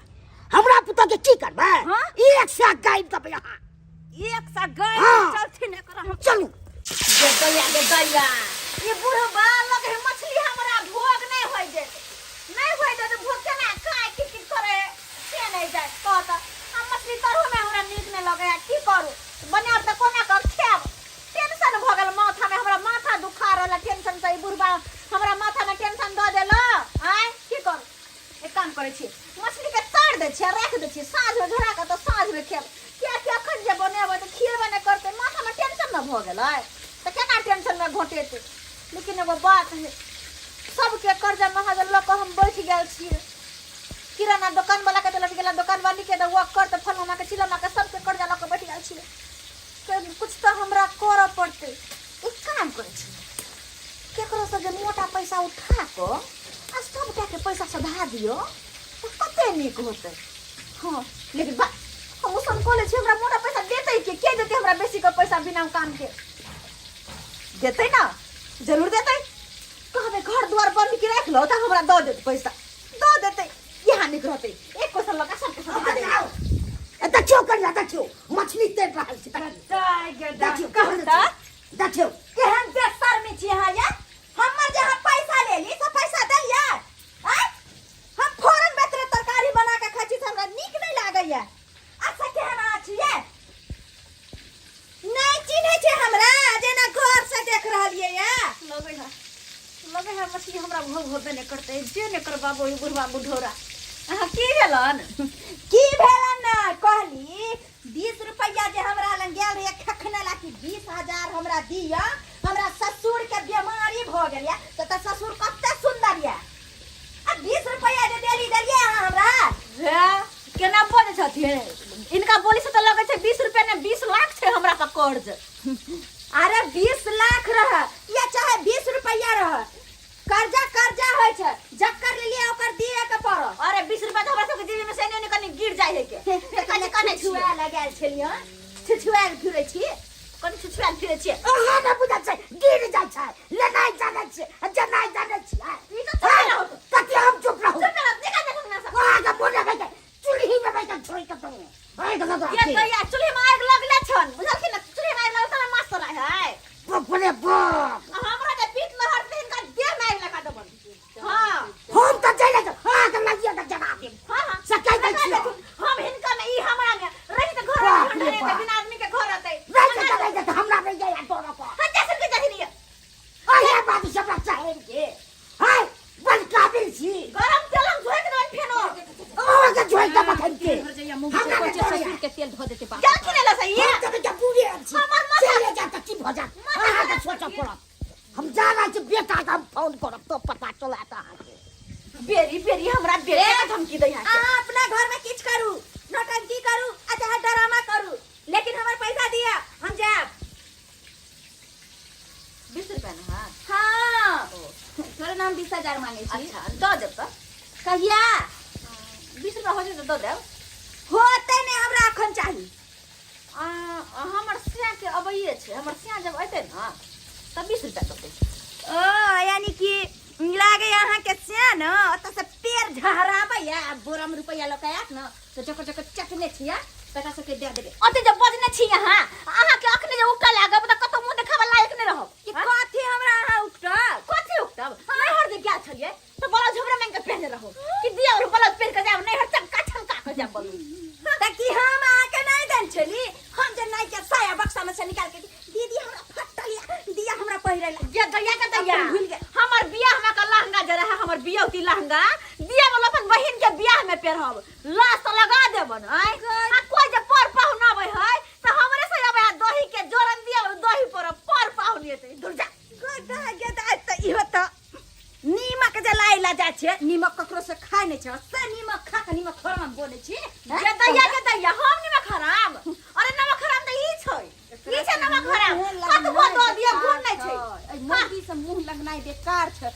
Speaker 4: हमरा पुतहु के की करबै
Speaker 5: हाँ?
Speaker 4: एक सए गाबि देबै अहाँ
Speaker 5: एक सा गए
Speaker 4: हाँ।
Speaker 5: चलथिन एकरा हम
Speaker 4: चलू
Speaker 2: गे दैया गे दैया ई बुढ़बा लगे है मछली हमरा भोग नहीं होय देत नहीं होय देत भोग केना खाय की की करे से नहीं जाय कहत हम मछली तरहो में हमरा नीक नहीं लगे है की करू बनायब तऽ कोना कऽ खायब टेंशन भऽ गेल माथा में हमरा माथा दुखा रहल है टेंशन से ई बुढ़बा हमरा माथा में टेंशन दऽ देलक आँय की करू एक काम करै छी मछली के तर दै छियै राखि दै छियै साँझमे झोरा कऽ तऽ साँझमे खेब कियाकि अखन जे बनेबै तऽ खिएबे नहि करतै माथामे टेंशन ने भऽ गेलै तऽ केना टेंशनमे घोटेतै लेकिन एगो बात है सबके कर्जा महाजन लऽ कऽ हम बैठ गेल छियै किराना दोकानवला के देलक गेला दोकानवाली के तऽ कर तऽ फलाना के चिलाना के सबके कर्जा लऽ कऽ बैठ गेल छियै तऽ कुछ तऽ हमरा करऽ पड़तै एक काम करै छी केकरोसँ जे मोटा पैसा उठा कऽ आ सबटाके पैसा सधा दियौ तऽ कते नीक होतै हँ लेकिन बा हम ओसन कऽ लै छी हमरा मोटा पैसा देतै के के देतै हमरा बेसी के पैसा बिना काम के देतै ना जरूर देतै कहबै घर दुआर बंद के राखि लो तऽ हमरा दऽ देत पैसा दऽ देतै इएह नीक रहतै एक पैसा लगा सबके सधा देबै
Speaker 4: ए, देखियौ कनिया देखियौ मछली तैर रहल छै देखियौ
Speaker 5: कहू तऽ
Speaker 4: देखियौ
Speaker 5: केहन बेशर्मी छी अहाँ ये हमर जे अहाँ पैसा लेली से पैसा देलियै आँय हम फोरन बेतरे तरकारी बना के खाइ छी से हमरा नीक नहि लागैया अच्छा केहन अहाँ छियै नहि चिन्है छै हमरा जेना घर से देख रहलियै ये
Speaker 2: लगै है लगै है मछली हमरा भोग होबे नहि करतै जे नहि करबाबो ई बुढ़वा बुढ़ौरा अहाँ की भेलन
Speaker 5: की भेलन ने कहली 20 रुपैआ जे हमरा लग गेल रहियै खखने ला कि 20,000 हमरा दिअ हमरा ससुर के बीमारी भऽ गेल यऽ तऽ तऽ ससुर कते सुन्दर यऽ आ 20 रुपैआ जे देली देलियै अहाँ हमरा
Speaker 2: हे केना बजै छथिन इनका बोली से तऽ लगै छै 20 रुपया ने 20 लाख छै हमरा पर कर्ज
Speaker 5: अरे 20 लाख रह या चाहे 20 रुपैआ रह कर्जा कर्जा होइ छै जकर लेलियै ओकर दिए के पड़त
Speaker 2: अरे 20 रुपया तऽ हमरा सबके जेबी में से एने ओने कनि गिर जाइ है के कनि कने छियै
Speaker 5: छुआ लगायल छलियै छुछुआयल फिरै छी
Speaker 2: कनि छुछुआयल फिरै छियै
Speaker 4: अहाँ नहि बुझै छै गिर जाइ छै लेनाइ जानै छियै आ जेनाइ जानै छियै
Speaker 2: ई तऽ चुप रहू
Speaker 4: कथी हम चुप रहू
Speaker 2: चुप रहू देखा देखा ना सब
Speaker 4: अहाँके मोने भए गेल चूल्हीमे बैठल छोड़ि कऽ तू आगि लगा
Speaker 2: ये
Speaker 4: के
Speaker 2: दैया चूल्हे में आगि लगले छन बुझलखिन ना चूल्हे में आगि लगल तऽ माछ तोरा है
Speaker 4: बाप रे रे बाप
Speaker 2: हमरा जे पीठ लहर ते हिनका देह में आगि लगा देबन हां
Speaker 4: हम तऽ चलि जायब अहाँके लगिए तऽ जरा देब
Speaker 2: हां हां
Speaker 4: से कहि दै
Speaker 2: लगा
Speaker 4: छियौ
Speaker 2: देथुन। हम हिनका में ई हमरा में रही त घर
Speaker 4: बाप
Speaker 2: ठंडा
Speaker 4: रे
Speaker 2: रहते
Speaker 4: बाप।
Speaker 2: बिना आदमी के घर रहते
Speaker 4: नहि जेतै नहि जेतै हमरा नहि जाइए तोरा पर
Speaker 2: हां जैसे के जाहि लिए
Speaker 4: अहे बाबू से हमरा चाहे के हाय बड़ काबिल छी
Speaker 2: गरम तेल हम झोंक देबन फेनो
Speaker 4: अहाँके झोंकि देब अखन के
Speaker 5: भरजैया मुँह
Speaker 4: हमरा
Speaker 5: से
Speaker 4: नहि
Speaker 5: सोचे
Speaker 4: तोड़ैया।
Speaker 5: ससुर के तेल धो देते बाप
Speaker 2: जल खिले ला सही
Speaker 4: हम तऽ बेटा बूढ़े छी
Speaker 2: हमर माथा-
Speaker 4: चले जा तऽ की भऽ जायत अहाँके सोचऽ पड़त हम जा रहल छी बेटाके हम फोन करब तो पता चलत अहाँके
Speaker 2: बेरी बेरी हमरा बेटे के धमकी दै है
Speaker 5: अहाँ अपना घर में किछु करू नौटंकी करू आ चाहे ड्रामा करू लेकिन हमर पैसा दिअ हम जायब
Speaker 2: 20 रुपया ना हाँ
Speaker 5: हाँ थोड़े ना हम 20,000 मांगे छी
Speaker 2: अच्छा दऽ देब तऽ
Speaker 5: कहिया
Speaker 2: 20 रुपया हो जेतै दऽ देब
Speaker 5: होते नहीं हमरा अखन चाही
Speaker 2: आ, हमर सिया के अबैये छै हमर सिया जब अयतै ने तऽ 20 रुपया देतै
Speaker 5: ओ यानी कि लागे अहाँ के सिया न ओतऽ से पेड़ झहराबैया आ बोरा में रुपैया लऽ के आयत न तऽ जकर जकर चटने छियै तकरा सबके दए देबै
Speaker 2: ओते जे बजने छी अहाँ अहाँके अखने जे उकटा लागब तऽ कतौ मुँह देखाबऽ लायक नहि रहब
Speaker 5: कि कथी हमरा अहाँ उकटब
Speaker 2: कथी उकटब नैहर जे गेल छलियै तऽ ब्लाउज हमरा मांगि के पहिने रहू कि दिया और ब्लाउज पहिर के जायब नैहर चमका छमका के जायब बोलू
Speaker 5: तऽ की हम अहाँके नहि देन छली हम जे नहि के साया बक्सा में से निकाल के दीदी हमरा फटल या दिया हमरा पहिरै ला
Speaker 2: जे दैया के दैया
Speaker 5: अपन भूल गेल।
Speaker 2: हमर बियाह में के लहंगा जे रहे हमर बियौती लहंगा दिया वाला अपन बहिन के बियाह में पेरहब लाश तऽ लगा देबन आय आ कोई जे पर पाहुन आबै है तऽ हमरे से आबै आ दही के जोरन दिया दही पर पर पाहुन एतै दूर जा
Speaker 5: गोटा गेदा तऽ इहो तऽ नीमक जे लाइ ला जाइ छै नीमक ककरो से खाइ नहि छै से नीमक खा के नीमक हराम बोलै छी
Speaker 2: जे दैया के दैया हम नीमक हराम अरे नमक हराम तऽ ई छै ई छै नमक हराम कतबो दऽ दिअ गुण नहि छै
Speaker 5: एहि मौगी से मुंह लगनाइ बेकार छै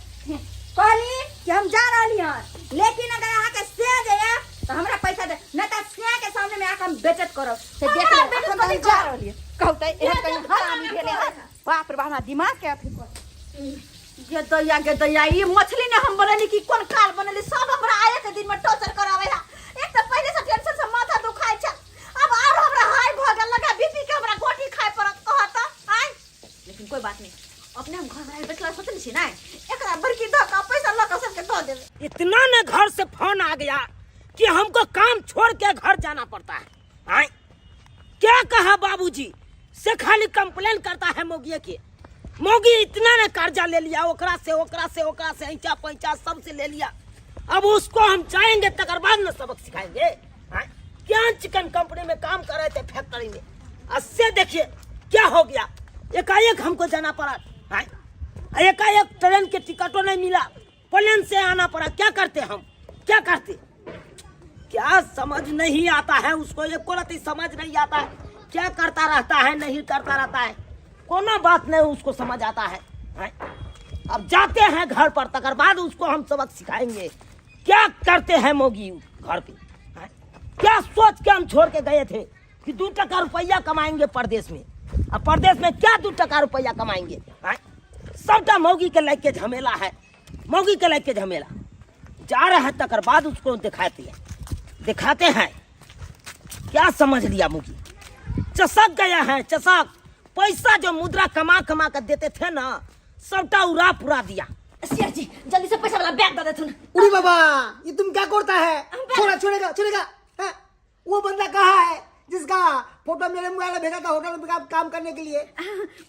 Speaker 5: कहली कि हम जा रहली हन लेकिन अगर अहाँके से जाइए तऽ हमरा पैसा दे नहि तऽ से के सामने में आके हम बेचत करब से देख
Speaker 2: हमरा
Speaker 5: लेब
Speaker 2: बेइज्जत
Speaker 5: अखन तऽ हम
Speaker 2: कथी
Speaker 5: जा
Speaker 2: कर
Speaker 5: रहली कहू तऽ एहन कहीं हरामी भेलै हन बाप रे बाप हमरा दिमाग के अथी कर
Speaker 2: गे दैया गे दैया ई मछली ने हम बनेली कि कोन काल बनेली सब हमरा आए के दिन में टॉर्चर करावे है एक तऽ पहिले से टेंशन से माथा दुखाय छै अब आर हमरा हाई भऽ गेल लगा बीपी के हमरा गोटी खाय पड़त कहत आय लेकिन कोई बात नहीं अपने हम घर में बैठला सोचने छी ना एकरा बड़की धऽ कऽ पैसा लऽ कऽ सबके दऽ देबै
Speaker 1: इतना न घर से फोन आ गया कि हमको काम छोड़ के घर जाना पड़ता है आय? क्या कहा बाबूजी से खाली कंप्लेन करता है मोगिए के मोगी इतना ने कर्जा ले लिया ओकरा से ओकरा से ओकरा से ऐचा पैचा सब से ले लिया अब उसको हम जाएंगे तकर बाद न सबक सिखाएंगे आय? क्या चिकन कंपनी में काम कर रहे थे फैक्ट्री में अस्से देखिए क्या हो गया एकाएक हमको जाना पड़ा आय? एकाएक ट्रेन के टिकटों नहीं मिला प्लेन से आना पड़ा क्या करते हम क्या करते क्या समझ नहीं आता है उसको एक रत्ती समझ नहीं आता है क्या करता रहता है नहीं करता रहता है कोनो बात नहीं उसको समझ आता है, हैं? अब जाते हैं घर पर तकर बाद उसको हम सबक सिखाएंगे क्या करते हैं मोगी घर पे हैं? क्या सोच के हम छोड़ के गए थे कि 2 टका रुपया कमाएंगे परदेश में अब परदेश में क्या 2 टका रुपया कमाएंगे हैं? सबटा मौगी के लाइक के झमेला है मौगी के लाइक के झमेला जा रहा है तकर बाद उसको दिखाते हैं दिखाते हैं क्या समझ लिया मुगी चसक गया है चसक पैसा जो मुद्रा कमा कमा कर देते थे ना सबटा उड़ा पुरा दिया
Speaker 2: शेर जी जल्दी से पैसा वाला बैग दे देथुन
Speaker 6: उड़ी बाबा ये तुम क्या करता है छोड़ा छोड़ेगा छोड़ेगा हाँ? वो बंदा कहाँ है जिसका फोटो मेरे मोबाइल में भेजा था होटल में काम काम करने के लिए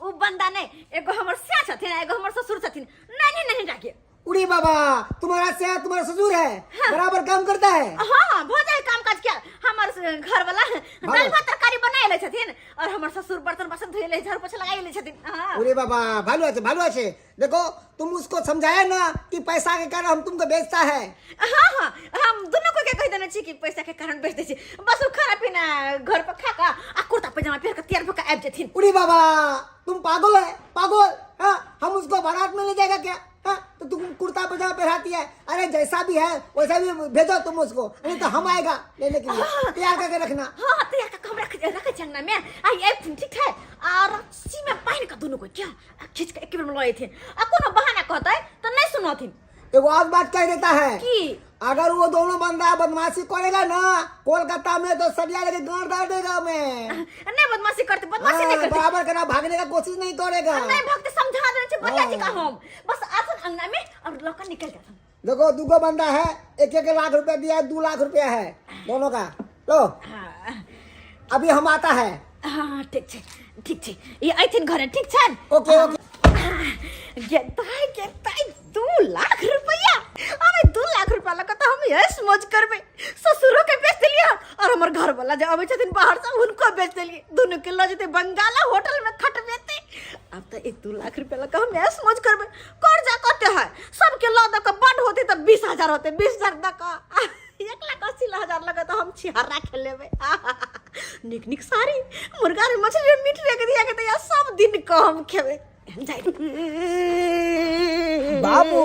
Speaker 2: उ बंदा नहीं एगो हमर सिया छथिन आ एगो हमर ससुर छथिन नहीं नहीं नहीं राखिए
Speaker 6: उड़ी बाबा तुम्हारा से तुम्हारा ससुर है बराबर काम करता है
Speaker 2: हाँ हाँ भऽ जाए काम काज के हमर घर वाला दाल भात तरकारी बनाए ले छथिन और हमर ससुर बर्तन बासन धोए ले झाड़ू पोछा लगाए ले छथिन हाँ
Speaker 6: उड़ी बाबा भालू আছে भालू আছে देखो तुम उसको समझाया ना कि पैसा के कारण हम तुमको बेचता है
Speaker 2: हाँ हाँ हम दुनू को के कहि देने छी कि पैसा के कारण बेच दै छी बस उ खाना पीना घर पर खा कऽ आ कुर्ता पैजामा पहिर कऽ तैयार भऽ कऽ आबि जेथिन
Speaker 6: उड़ी बाबा तुम पागल है पागल हाँ हम उसको बारात में ले जाएगा क्या हाँ तो तुम कुर्ता पजामा पहनाती है अरे जैसा भी है वैसा भी भेजो तुम उसको नहीं तो हम आएगा लेने के लिए तैयार करके रखना
Speaker 2: हाँ हाँ तैयार कऽ हम रख रखै छी अंगना में आ आबथिन ठीक है आ रस्सी में बान्हि कऽ दुनू को क्या आ खींच कऽ एक बेर में लऽ एथिन आ कोनो बहाना कहतै तऽ नहि सुनथिन
Speaker 6: एगो और बात कह देता है
Speaker 2: की
Speaker 6: अगर वो दोनों बंदा बदमाशी करेगा ना कोलकाता में तो सरिया लेके गांड डाल देगा मैं।
Speaker 2: नहीं बदमाशी करते, बदमाशी नहीं
Speaker 6: हाँ,
Speaker 2: करते।
Speaker 6: बराबर करना, भागने का कोशिश नहीं करेगा।
Speaker 2: नहीं भक्त समझा देने छे बढ़िया जी का हम बस आसन अंगना में और लौका निकल जाता।
Speaker 6: देखो दूगो बंदा है, 1-1 लाख रुपया दिया है, 2 लाख रुपया है दोनों का। लो अभी हम आता है।
Speaker 2: हाँ ठीक छे, ठीक छे, ये अइथिन घरे, ठीक छन?
Speaker 6: Okay okay.
Speaker 2: गेताय गेताय 2 लाख रुपया, अबे 2 लाख रुपया लगा तो हम ऐश मौज करबे। ससुरो के बेच देलिए और हमर घर वाला जे अबै छथिन बाहर से हुनको बेच देलिए, दुनू के लऽ जेतै बंगाला होटल में खटबेते। अब तो एक 2 लाख रुपया लगा हम ऐश मौज करबे। कर्जा कते है सबके लऽ दऽ के बड होते तऽ 20,000 होते, 20,000 दऽ कऽ 1,80,000 लगा तो हम छिहर्रा खेल लेबै। निक निक साड़ी, मुर्गा रे, मछली रे, मीट रे के दिया के तो सब दिन कऽ हम खेबै जाइ।
Speaker 4: बाबू,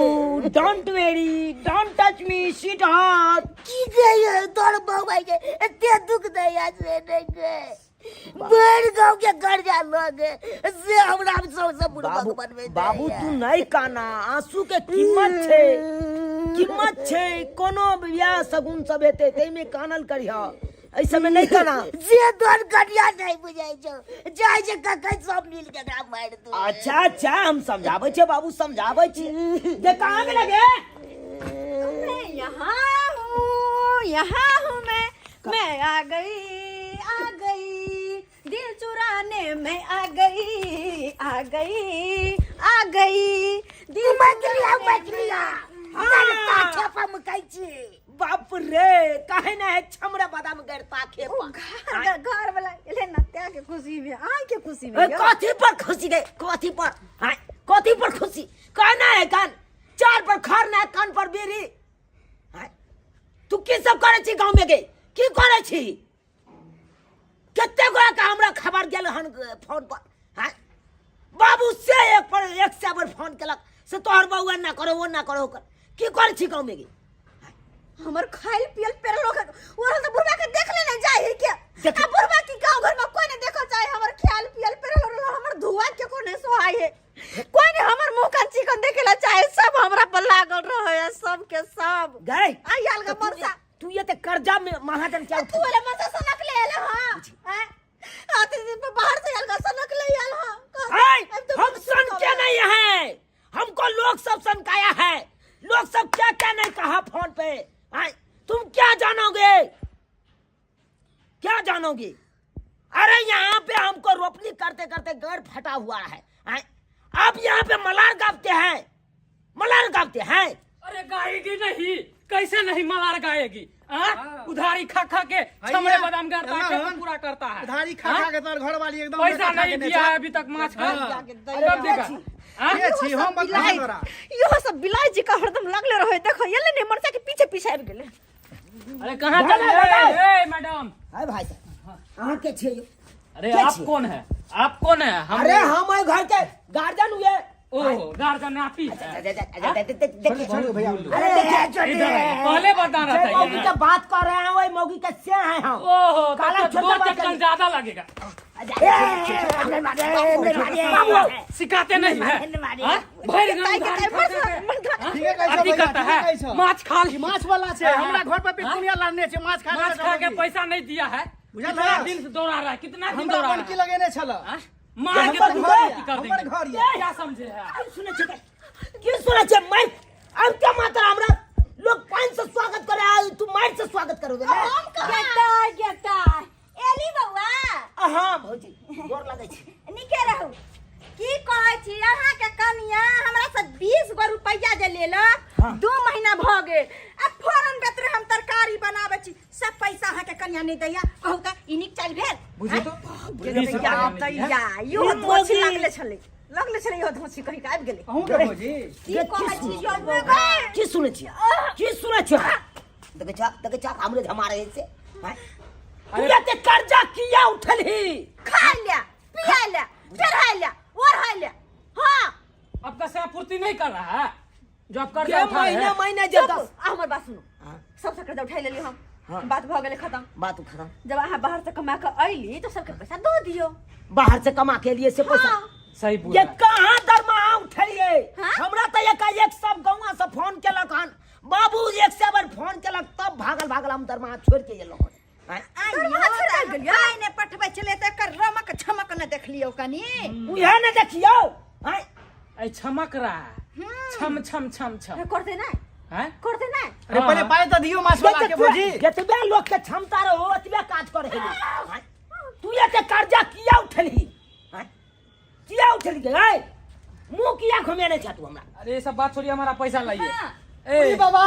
Speaker 4: don't worry, don't touch me sweetheart. की गई तोर बउआ के एते दुख दैया से नहीं गए, बड़ गाँव के कर्जा लगे से हमरा सबसे बुढ़बक बनबे।
Speaker 7: बाबू, तू नहीं काना, आंसू के कीमत छै, कीमत छै। कोनो बियाह सगुन सब हेतै ताहिमे कानल करिह, एहि सबमे नहीं काना।
Speaker 4: जे तोर कनिया नहीं बुझाइ छौ, जाइ छै कखन सब मिल के एकरा मारि दू।
Speaker 7: अच्छा अच्छा, हम समझाबै छियै बाबू, समझाबै छियै। जे कहाँ गेलै गे?
Speaker 2: मैं यहाँ हूँ, यहाँ हूँ मैं, मैं आ गई, आ गई, दिल चुराने मैं आ गई, आ गई, आ गई, दिल
Speaker 4: मछलिया
Speaker 2: चुराने मैं
Speaker 4: मछलिया ताखे पर मुकाइ छी।
Speaker 7: बाप रे, काहे ना है छमरा बादाम गरता खेपा।
Speaker 2: ओ घर घर वाला एले ना त्या के खुशी में, आई के खुशी में।
Speaker 7: ए, कथी पर खुशी गे? कथी पर हाँ, कथी पर खुशी? कहना है कान चार पर खर ना, कान पर बीड़ी। हाँ, तू की सब करे छी गाँव में गे? की करे छी? कते गोरा के हमरा खबर गेल हन फोन पर। हाँ बाबू, से एक पर एक से बर फोन केलक से तोहर बउआ ना करो, वो ना करो, ओकर की करे छी गाँव में गे?
Speaker 2: हमर खाइल पियल पेरल लोग और तो बुढ़वा के देख लेने जाय है क्या?
Speaker 7: देख-
Speaker 2: आ बुढ़वा की गांव घर में कोई नहीं देखल चाहे। हमर ख्याल पियल पेरल और हमर धुआ के को नहीं सोहाय है, कोई नहीं हमर मुंह कान चिकन देखेला चाहे, सब हमरा पर लागल रहे है सब के सब।
Speaker 7: गए
Speaker 2: आई आल का मनसा।
Speaker 7: तू ये ते कर्जा में महाजन क्या?
Speaker 2: तू वाला मनसा सनक ले आयल। हां हैं, आते दिन पर बाहर से आयल का सनक ले आयल। हां।
Speaker 7: ऐ, हम सन के नहीं है, हमको लोग सब सनकाया है। लोग सब क्या क्या नहीं कहा फोन पे। ऐ, तुम क्या जानोगे, क्या जानोगे? अरे यहाँ पे हमको रोपनी करते करते घर फटा हुआ है। ऐ, आप यहाँ पे मलार गाते हैं, मलार गाते हैं।
Speaker 1: अरे गाएगी नहीं, कैसे नहीं मलार गाएगी? हाँ? उधारी खा खा के छमड़े बादाम गाड़ता है, खेत पूरा करता है।
Speaker 8: उधारी खा
Speaker 1: हाँ?
Speaker 8: खा के तोहर घर वाली एकदम
Speaker 1: पैसा
Speaker 8: खा
Speaker 1: नहीं
Speaker 8: के
Speaker 1: दिया है अभी तक माछ का।
Speaker 8: हाँ।
Speaker 1: कब देगा? हाँ?
Speaker 8: के छी हम बता तोरा।
Speaker 2: इहो सब बिलाई जी का हरदम लगले रहे। देखो ये ले मनसा के पीछे पीछे आबि गेले।
Speaker 1: अरे कहाँ चल रहे ए, मैडम?
Speaker 7: अरे भाई साहब, अहाँ के छियै यौ?
Speaker 1: अरे
Speaker 7: के
Speaker 1: आप
Speaker 7: छी?
Speaker 1: कौन है, आप कौन है? हम
Speaker 7: अरे हम एहि घर के गार्जियन हुए।
Speaker 1: ओ गार्जियन आप ही है?
Speaker 7: देखिए।
Speaker 8: छोड़ो भैया।
Speaker 7: अरे देखिए।
Speaker 1: इधर आइए, पहले बताना
Speaker 7: जे
Speaker 1: चाहिए
Speaker 7: मौगी
Speaker 1: ना।
Speaker 7: के बात कर रहे हैं वही मौगी के से हैं हम।
Speaker 1: ओहो, तब
Speaker 7: काला
Speaker 1: तो
Speaker 7: छोटा
Speaker 1: दो
Speaker 7: बात
Speaker 1: चक्कर
Speaker 7: करिए।
Speaker 1: ज्यादा लगेगा।
Speaker 7: बाबू
Speaker 1: सिखाते नहीं है हाँ? भरि गाँव
Speaker 2: ताई के
Speaker 1: उधारी
Speaker 2: ताई
Speaker 1: खाते थे। हाँ?
Speaker 8: ठीके कहै छौ
Speaker 1: अथी
Speaker 8: भैया,
Speaker 1: करता
Speaker 8: ठीके
Speaker 1: है
Speaker 8: कहै छौ।
Speaker 1: माछ खा ली।
Speaker 8: माछ वाला छै, हमरा घर पर पिटुनिया लानने छै माछ खा।
Speaker 1: माछ खा के पैसा नहीं दिया है।
Speaker 8: बुझल
Speaker 1: कितना
Speaker 8: है?
Speaker 1: दिन से दौड़ा रहा है, कितना दिन
Speaker 8: हमरा
Speaker 1: दौड़ा रहा
Speaker 8: बनकी
Speaker 1: है?
Speaker 8: लगेने छल।
Speaker 1: हाँ? मार के
Speaker 8: हमर
Speaker 1: तुम
Speaker 8: घर
Speaker 1: बेइज्जती कर
Speaker 8: हमर
Speaker 1: देंगे।
Speaker 8: घर ये।
Speaker 1: क्या समझे है आप?
Speaker 7: हम सुनै छियै, की सुनै छियै? मारि अब क्या मात्र हमरा लोग पानि से स्वागत करे आयल, तू मारि से स्वागत करोगे ना?
Speaker 2: हम कहाँ
Speaker 5: गेता गेता एली बौआ।
Speaker 7: हाँ भौजी, गोर लगै छी।
Speaker 5: नीके रहू। की कहै छी, अहाँके कनिया हमरा से 20 गो रुपैआ जे लेलक, 2 महीना भऽ गेल, आ फोरन बेतरे हम तरकारी बनाबै छी, सब पैसा अहाँके कनिया नहि दैया। कहू तऽ ई नीक चालि भेल?
Speaker 1: बुझे तो
Speaker 2: दैया दैया, इहो धोछी लगले छलै, लगले छलै, इहो धोछी कहीं के आबि गेलै।
Speaker 8: अहूँ के भौजी।
Speaker 5: की कहै छी यौ बौआ?
Speaker 7: की सुनै छियै, की सुनै छियै? देखै छा, देखै छा, हमरे झमारे से हैं? तू एते कर्जा किया उठलही?
Speaker 5: खाय ले, पिया ले, चढ़ाय ले, ओढ़ाय ले, हाँ।
Speaker 1: आपका से पूर्ति नहीं कर रहा है जो आप कर्जा
Speaker 7: के
Speaker 1: उठा रहे
Speaker 7: महीना
Speaker 1: हैं।
Speaker 7: महीना जे
Speaker 2: चुप,
Speaker 7: दस
Speaker 2: आ हमर बात सुनू।
Speaker 7: हाँ।
Speaker 2: सबसे कर्जा उठाइ लेली हम।
Speaker 7: हाँ।
Speaker 2: बात भऽ गेलै खतम।
Speaker 7: बात खत्म।
Speaker 2: जब अहाँ बाहर से कमा कऽ अयली तऽ सबके पैसा दऽ दियौ।
Speaker 7: बाहर से कमा के लिए से पैसा?
Speaker 2: हाँ।
Speaker 1: सही बोल
Speaker 7: ये
Speaker 1: रहा है।
Speaker 7: कहाँ दरमाहा उठेलिए हमरा तऽ एकाएक सब गौआ से फोन केलक हन बाबू एक से बेर फोन केलक तब भागल भागल हम दरमाहा छोड़ि के एलहुँ हन आँय?
Speaker 2: दरमाहा छोड़ि के गेलियै?
Speaker 5: आइ ने पठबै छलै तऽ एकर रमक छमक ने देखलियौ कनी
Speaker 7: उएह ने देखियौ आँय?
Speaker 1: ऐ छमक रहा है छम छम छम छम
Speaker 2: करते ना
Speaker 1: हैं
Speaker 2: करते ना
Speaker 8: अरे पहिले पाइ तऽ दियौ माछ वाला के भौजी
Speaker 7: जतबे लोक के क्षमता रहो ओतबे काज करे हेली तू एते कर्जा किया उठेलही आँय? किया उठेलही गे आँय? मुँह किया घुमेने छह तू हमरा
Speaker 1: अरे ये सब बात छोड़िए हमारा पैसा लाइए
Speaker 6: अरे
Speaker 1: ए
Speaker 6: बाबा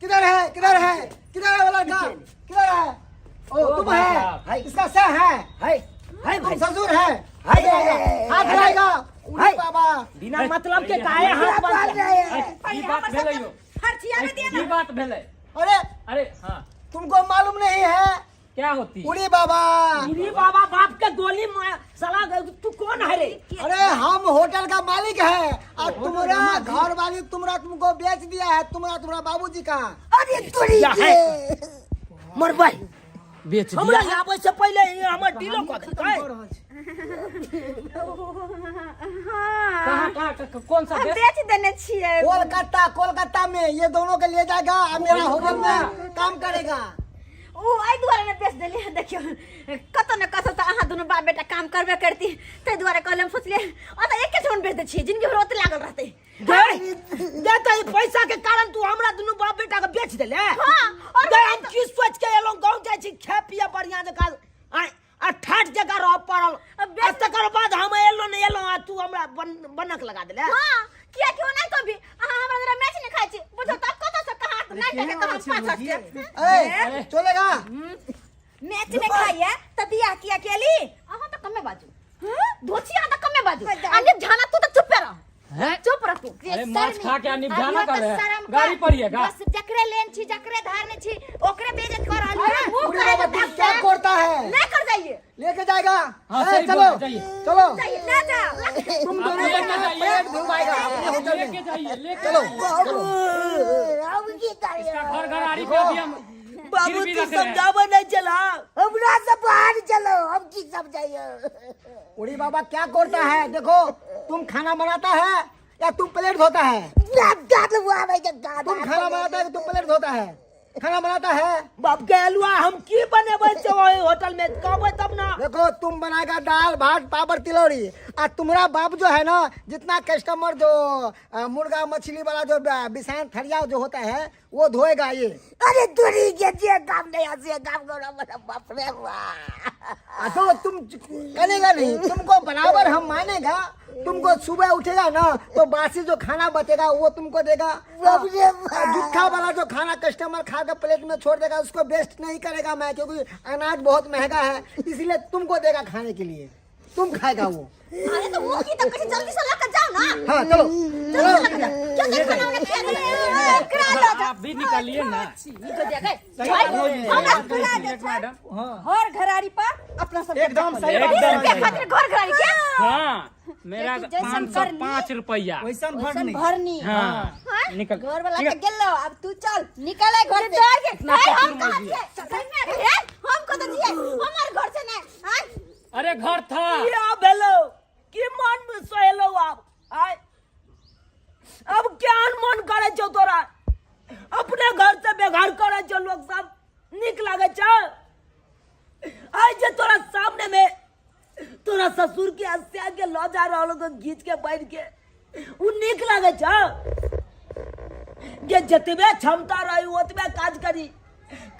Speaker 6: किधर है किधर है किधर है वो लड़का किधर है ओ
Speaker 1: ओ
Speaker 6: तुम
Speaker 1: भाई
Speaker 6: है
Speaker 1: साहब।
Speaker 6: इसका सह है
Speaker 7: है है
Speaker 6: तुम
Speaker 7: भाई
Speaker 6: ससुर है
Speaker 7: हाय, हाय, हाय,
Speaker 6: हाथ
Speaker 7: हाय।
Speaker 6: जाएगा उड़ी
Speaker 7: हाय।
Speaker 6: बाबा
Speaker 7: बिना मतलब के काहे हाथ बांध
Speaker 1: ई बात भेलै यो
Speaker 5: फर्चिया में दिया
Speaker 1: ई बात भेलै
Speaker 6: अरे
Speaker 1: अरे हाँ
Speaker 6: तुमको मालूम नहीं है
Speaker 1: क्या होती
Speaker 6: उड़ी बाबा
Speaker 7: उड़ी बाबा बाप के गोली मार साला तू कौन है रे
Speaker 6: अरे हम होटल का मालिक है और तुम्हारा घर वाली तुम्हारा तुमको बेच दिया है तुम्हारा तुम्हारा बाबूजी का
Speaker 4: अरे तोरी
Speaker 7: या
Speaker 4: के
Speaker 7: है। मरबै
Speaker 1: बेच
Speaker 7: हमरा
Speaker 1: दिया
Speaker 7: आबै से पहिले ही हमर डीलो कऽ देलकै
Speaker 1: कहाँ कहाँ कौन सा
Speaker 5: हम
Speaker 1: देश
Speaker 5: बेच देने छियै
Speaker 6: कोलकाता कोलकाता में ये दोनों के ले जाएगा और मेरा होटल में काम करेगा
Speaker 2: ओ एहि दुआरे ने बेच देलियै देखियौ कतौ ने कतौ तऽ अहाँ दुनू बाप बेटा काम करबे करती ताहि दुआरे कहले हम सोचलियै ओतऽ एके ठमन बेच दै छियै जिनगी भरि ओतऽ लागल रहतै
Speaker 7: गै गै तऽ ई पैसा के कारण तू हमरा दुनू बाप बेटा के बेच देले
Speaker 2: हाँ, और
Speaker 7: गै हम की सोच के एलहुँ गाँव जाइ छी खाय पिए बढ़िया जकाँ आँय, आ ठाठ जकाँ रह पड़ल आ तकर बाद हम एलहुँ नहि एलहुँ आ तू हमरा बनक लगा देले
Speaker 2: हाँ किया क्यों नहीं कभी अहाँ हमरा जरा मैच नहीं खाइ छी बुझो तऽ कतऽ से कहाँ नहि टके कहाँ पाछा से
Speaker 6: ए चलेगा
Speaker 5: मैच नहीं खाइए त बियाह किया केली
Speaker 2: अहाँ तऽ कमे बाजू धोची अहाँ तऽ कमे बाजू आ निपझाना तू तऽ चुपे रह
Speaker 1: हैं?
Speaker 2: चुप रह तू
Speaker 1: अरे माछ खा के निपझाना
Speaker 5: अभियो
Speaker 1: कर
Speaker 5: तऽ
Speaker 1: रहे
Speaker 5: शरम कर।
Speaker 1: गाड़ी पर ही है गा
Speaker 5: बस जकरे लेन छी जकरे धारने छी ओकरे बेइज्जत कर रहल
Speaker 2: अरे
Speaker 5: छी
Speaker 2: मुंह
Speaker 6: उड़ी
Speaker 2: करे
Speaker 6: बाबा तू क्या करता है
Speaker 2: नहीं कर जाइए
Speaker 6: लेके जाएगा
Speaker 1: हाँ,
Speaker 6: ए,
Speaker 1: सही
Speaker 6: चलो
Speaker 1: बोला, जाइए।
Speaker 6: चलो
Speaker 2: जाइए ना जा
Speaker 6: तुम
Speaker 1: आप
Speaker 6: दोनों
Speaker 1: लेके
Speaker 6: का
Speaker 1: जाइए।
Speaker 6: पेट धुलवाएगा अपने होटल में
Speaker 1: लेके जाइए लेके
Speaker 6: चलो
Speaker 1: जाइए।
Speaker 6: चलो
Speaker 4: अब की करियो
Speaker 1: इसका घर घर आरी पे अभी हम
Speaker 7: बाबू
Speaker 1: गिरवी
Speaker 7: तू
Speaker 1: रख रहे हैं।
Speaker 7: समझाबे नहीं चला
Speaker 4: हमरा से बाहर चलो हम की समझाइयो
Speaker 6: उड़ी बाबा क्या करता है देखो तुम खाना बनाता है या तुम प्लेट धोता है
Speaker 4: गाद हुआ भाई जब गाद
Speaker 6: तुम खाना बनाता है कि तुम प्लेट धोता है खाना बनाता है
Speaker 7: बाप के अलुआ हम की बनेबै छै ओहि होटल में कहबै तब ना
Speaker 6: देखो तुम बनाएगा दाल भात पापड़ तिलौरी और तुम्हारा बाप जो है ना जितना कस्टमर जो मुर्गा मछली वाला जो बिसान थरिया जो होता है वो धोएगा ये
Speaker 4: अरे तुरी के जे काम नहीं आसे काम करो मेरा बाप रे वाह
Speaker 6: तो तुम करेगा नहीं तुमको बराबर हम मानेगा तुमको सुबह उठेगा ना तो बासी जो खाना बचेगा वो तुमको देगा
Speaker 4: बाप रे बाप।
Speaker 6: जुट्ठा वाला जो खाना कस्टमर खा के प्लेट में छोड़ देगा उसको वेस्ट नहीं करेगा मैं क्योंकि अनाज बहुत महंगा है इसीलिए तुमको देगा खाने के लिए तुम खाएगा वो
Speaker 2: अरे तो वो की तो कहीं जल्दी से लेकर जाओ ना
Speaker 6: हाँ चलो चलो
Speaker 2: क्यों नहीं खाना वाना खिला दे करा दो
Speaker 1: आप भी निकालिए ना मैडम
Speaker 5: हर घरारी पर अपना सब
Speaker 8: एकदम सही बात
Speaker 2: बीस
Speaker 8: है।
Speaker 2: रुपया खातिर घर घरारी के
Speaker 1: हाँ मेरा
Speaker 5: लेकिन जैसन
Speaker 1: 505
Speaker 5: करनी,
Speaker 1: रुपया
Speaker 8: वैसन
Speaker 5: वैसन
Speaker 8: भरनी
Speaker 5: भरनी
Speaker 1: हाँ निकल
Speaker 5: घर वाला
Speaker 1: ठीक
Speaker 5: के
Speaker 1: है।
Speaker 5: गेलो अब तू चल निकले घर से
Speaker 2: जाके
Speaker 1: इतना
Speaker 2: भाई हम
Speaker 1: चतुर
Speaker 2: कहाँ
Speaker 1: मौगी।
Speaker 2: छियै सही में रे हम कतऽ छियै हमर घर से नहीं आँय
Speaker 1: अरे घर था
Speaker 7: की आ भेलो की मन में सोहेलो आब आय अब ज्ञान मन करे छौ तोरा अपने घर से बेघर करे छौ लोग सब निक लागे छौ आइ जे तोरा सामने में तोरा ससुर के हत्या के ल जा रहल हो घीच के बैठ के उ निक लागे छौ जे जतबे क्षमता रही ओतबे काज करी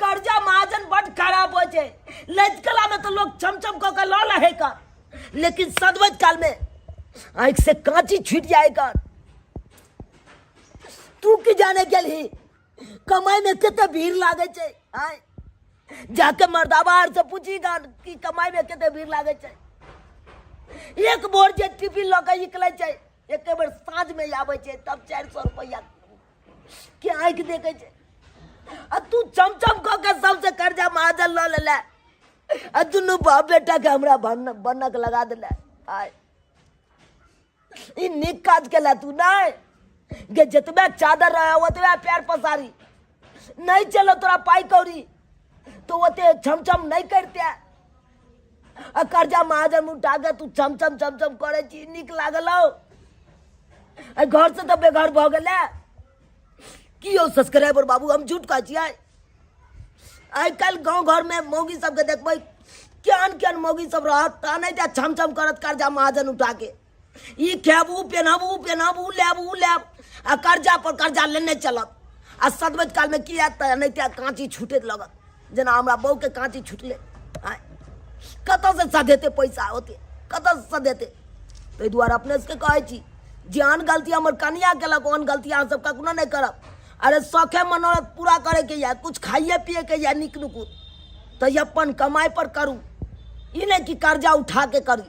Speaker 7: कर्जा महाजन बड खराब होइ छै लचकला में तो लोग चमचम कऽ के लऽ लहे कर लेकिन सदबत काल में आँखि से कांची छूट जाए कर तू की जाने गेलही कमाई में कते भीड़ लागे छै आँय जाके मर्दाबा आर से पूछी गान कि कमाई में कते भीड़ लागे छै एक भोर जे टिफिन लऽ के निकलै छै एके बेर साँझ में आबै छै तब 400 रुपैआ के आँखि देखै छै आ तू चमचम कऽ के सबसे कर्जा महाजन लऽ लेले आ दुनू बाप बेटा के हमरा बन्हक लगा देले आय ई नीक काज केला तू नहि गे जतबे चादर रहे ओतबे पैर पसारी नहीं चलो तोरा पाई कौड़ी तो ओते छमछम नहीं करते आ कर्जा महाजन उठा के तू चमचम चमचम करे छी नीक लागल हौ एहि घरसँ तऽ बेघर भऽ गेलै। की यौ सब्सक्राइबर बाबू, हम झूठ कहै छियै? आइ काल्हि गाँव घरमे मौगी सबके देखबै, केहन केहन मौगी सब रहत तऽ नहि तऽ छम छम करत कर्जा महाजन उठाके, ई खायब, ओ पेनहब, ओ पेनहब, ओ लेब, ओ लेब, आ कर्जा पर कर्जा लेने चलत। आ सतबैत कालमे की हैत तऽ एनाहिते काँची छूटैत लगत, जेना हमरा बहूके काँची छुटलै। आँय, कतऽसँ सधेतै पैसा ओते? कतऽसँ सधेतै? ताहि दुआरे अपने सबके कहै छी, जेहन गलती हमर कनिया केलक, ओहन गलती अहाँ सब कखनो नहि करब। अरे, शौखे मनोरथ पूरा करैके यऽ, कुछ खाइए पियैके यऽ नीक नुकुत, तऽ अपन कमाइ पर करू, ई नहि कि कर्जा उठाके करी।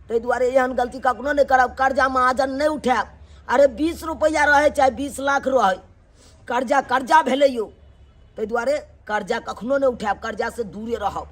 Speaker 7: ताहि दुआरे एहन गलती कखनो नहि करब, कर्जा महाजन नहि उठायब। अरे, 20 रुपैआ रहै चाहे 20 लाख रहै, कर्जा कर्जा भेलै यौ। ताहि दुआरे कर्जा कखनो नहि उठायब, कर्जासँ दूरे रहब।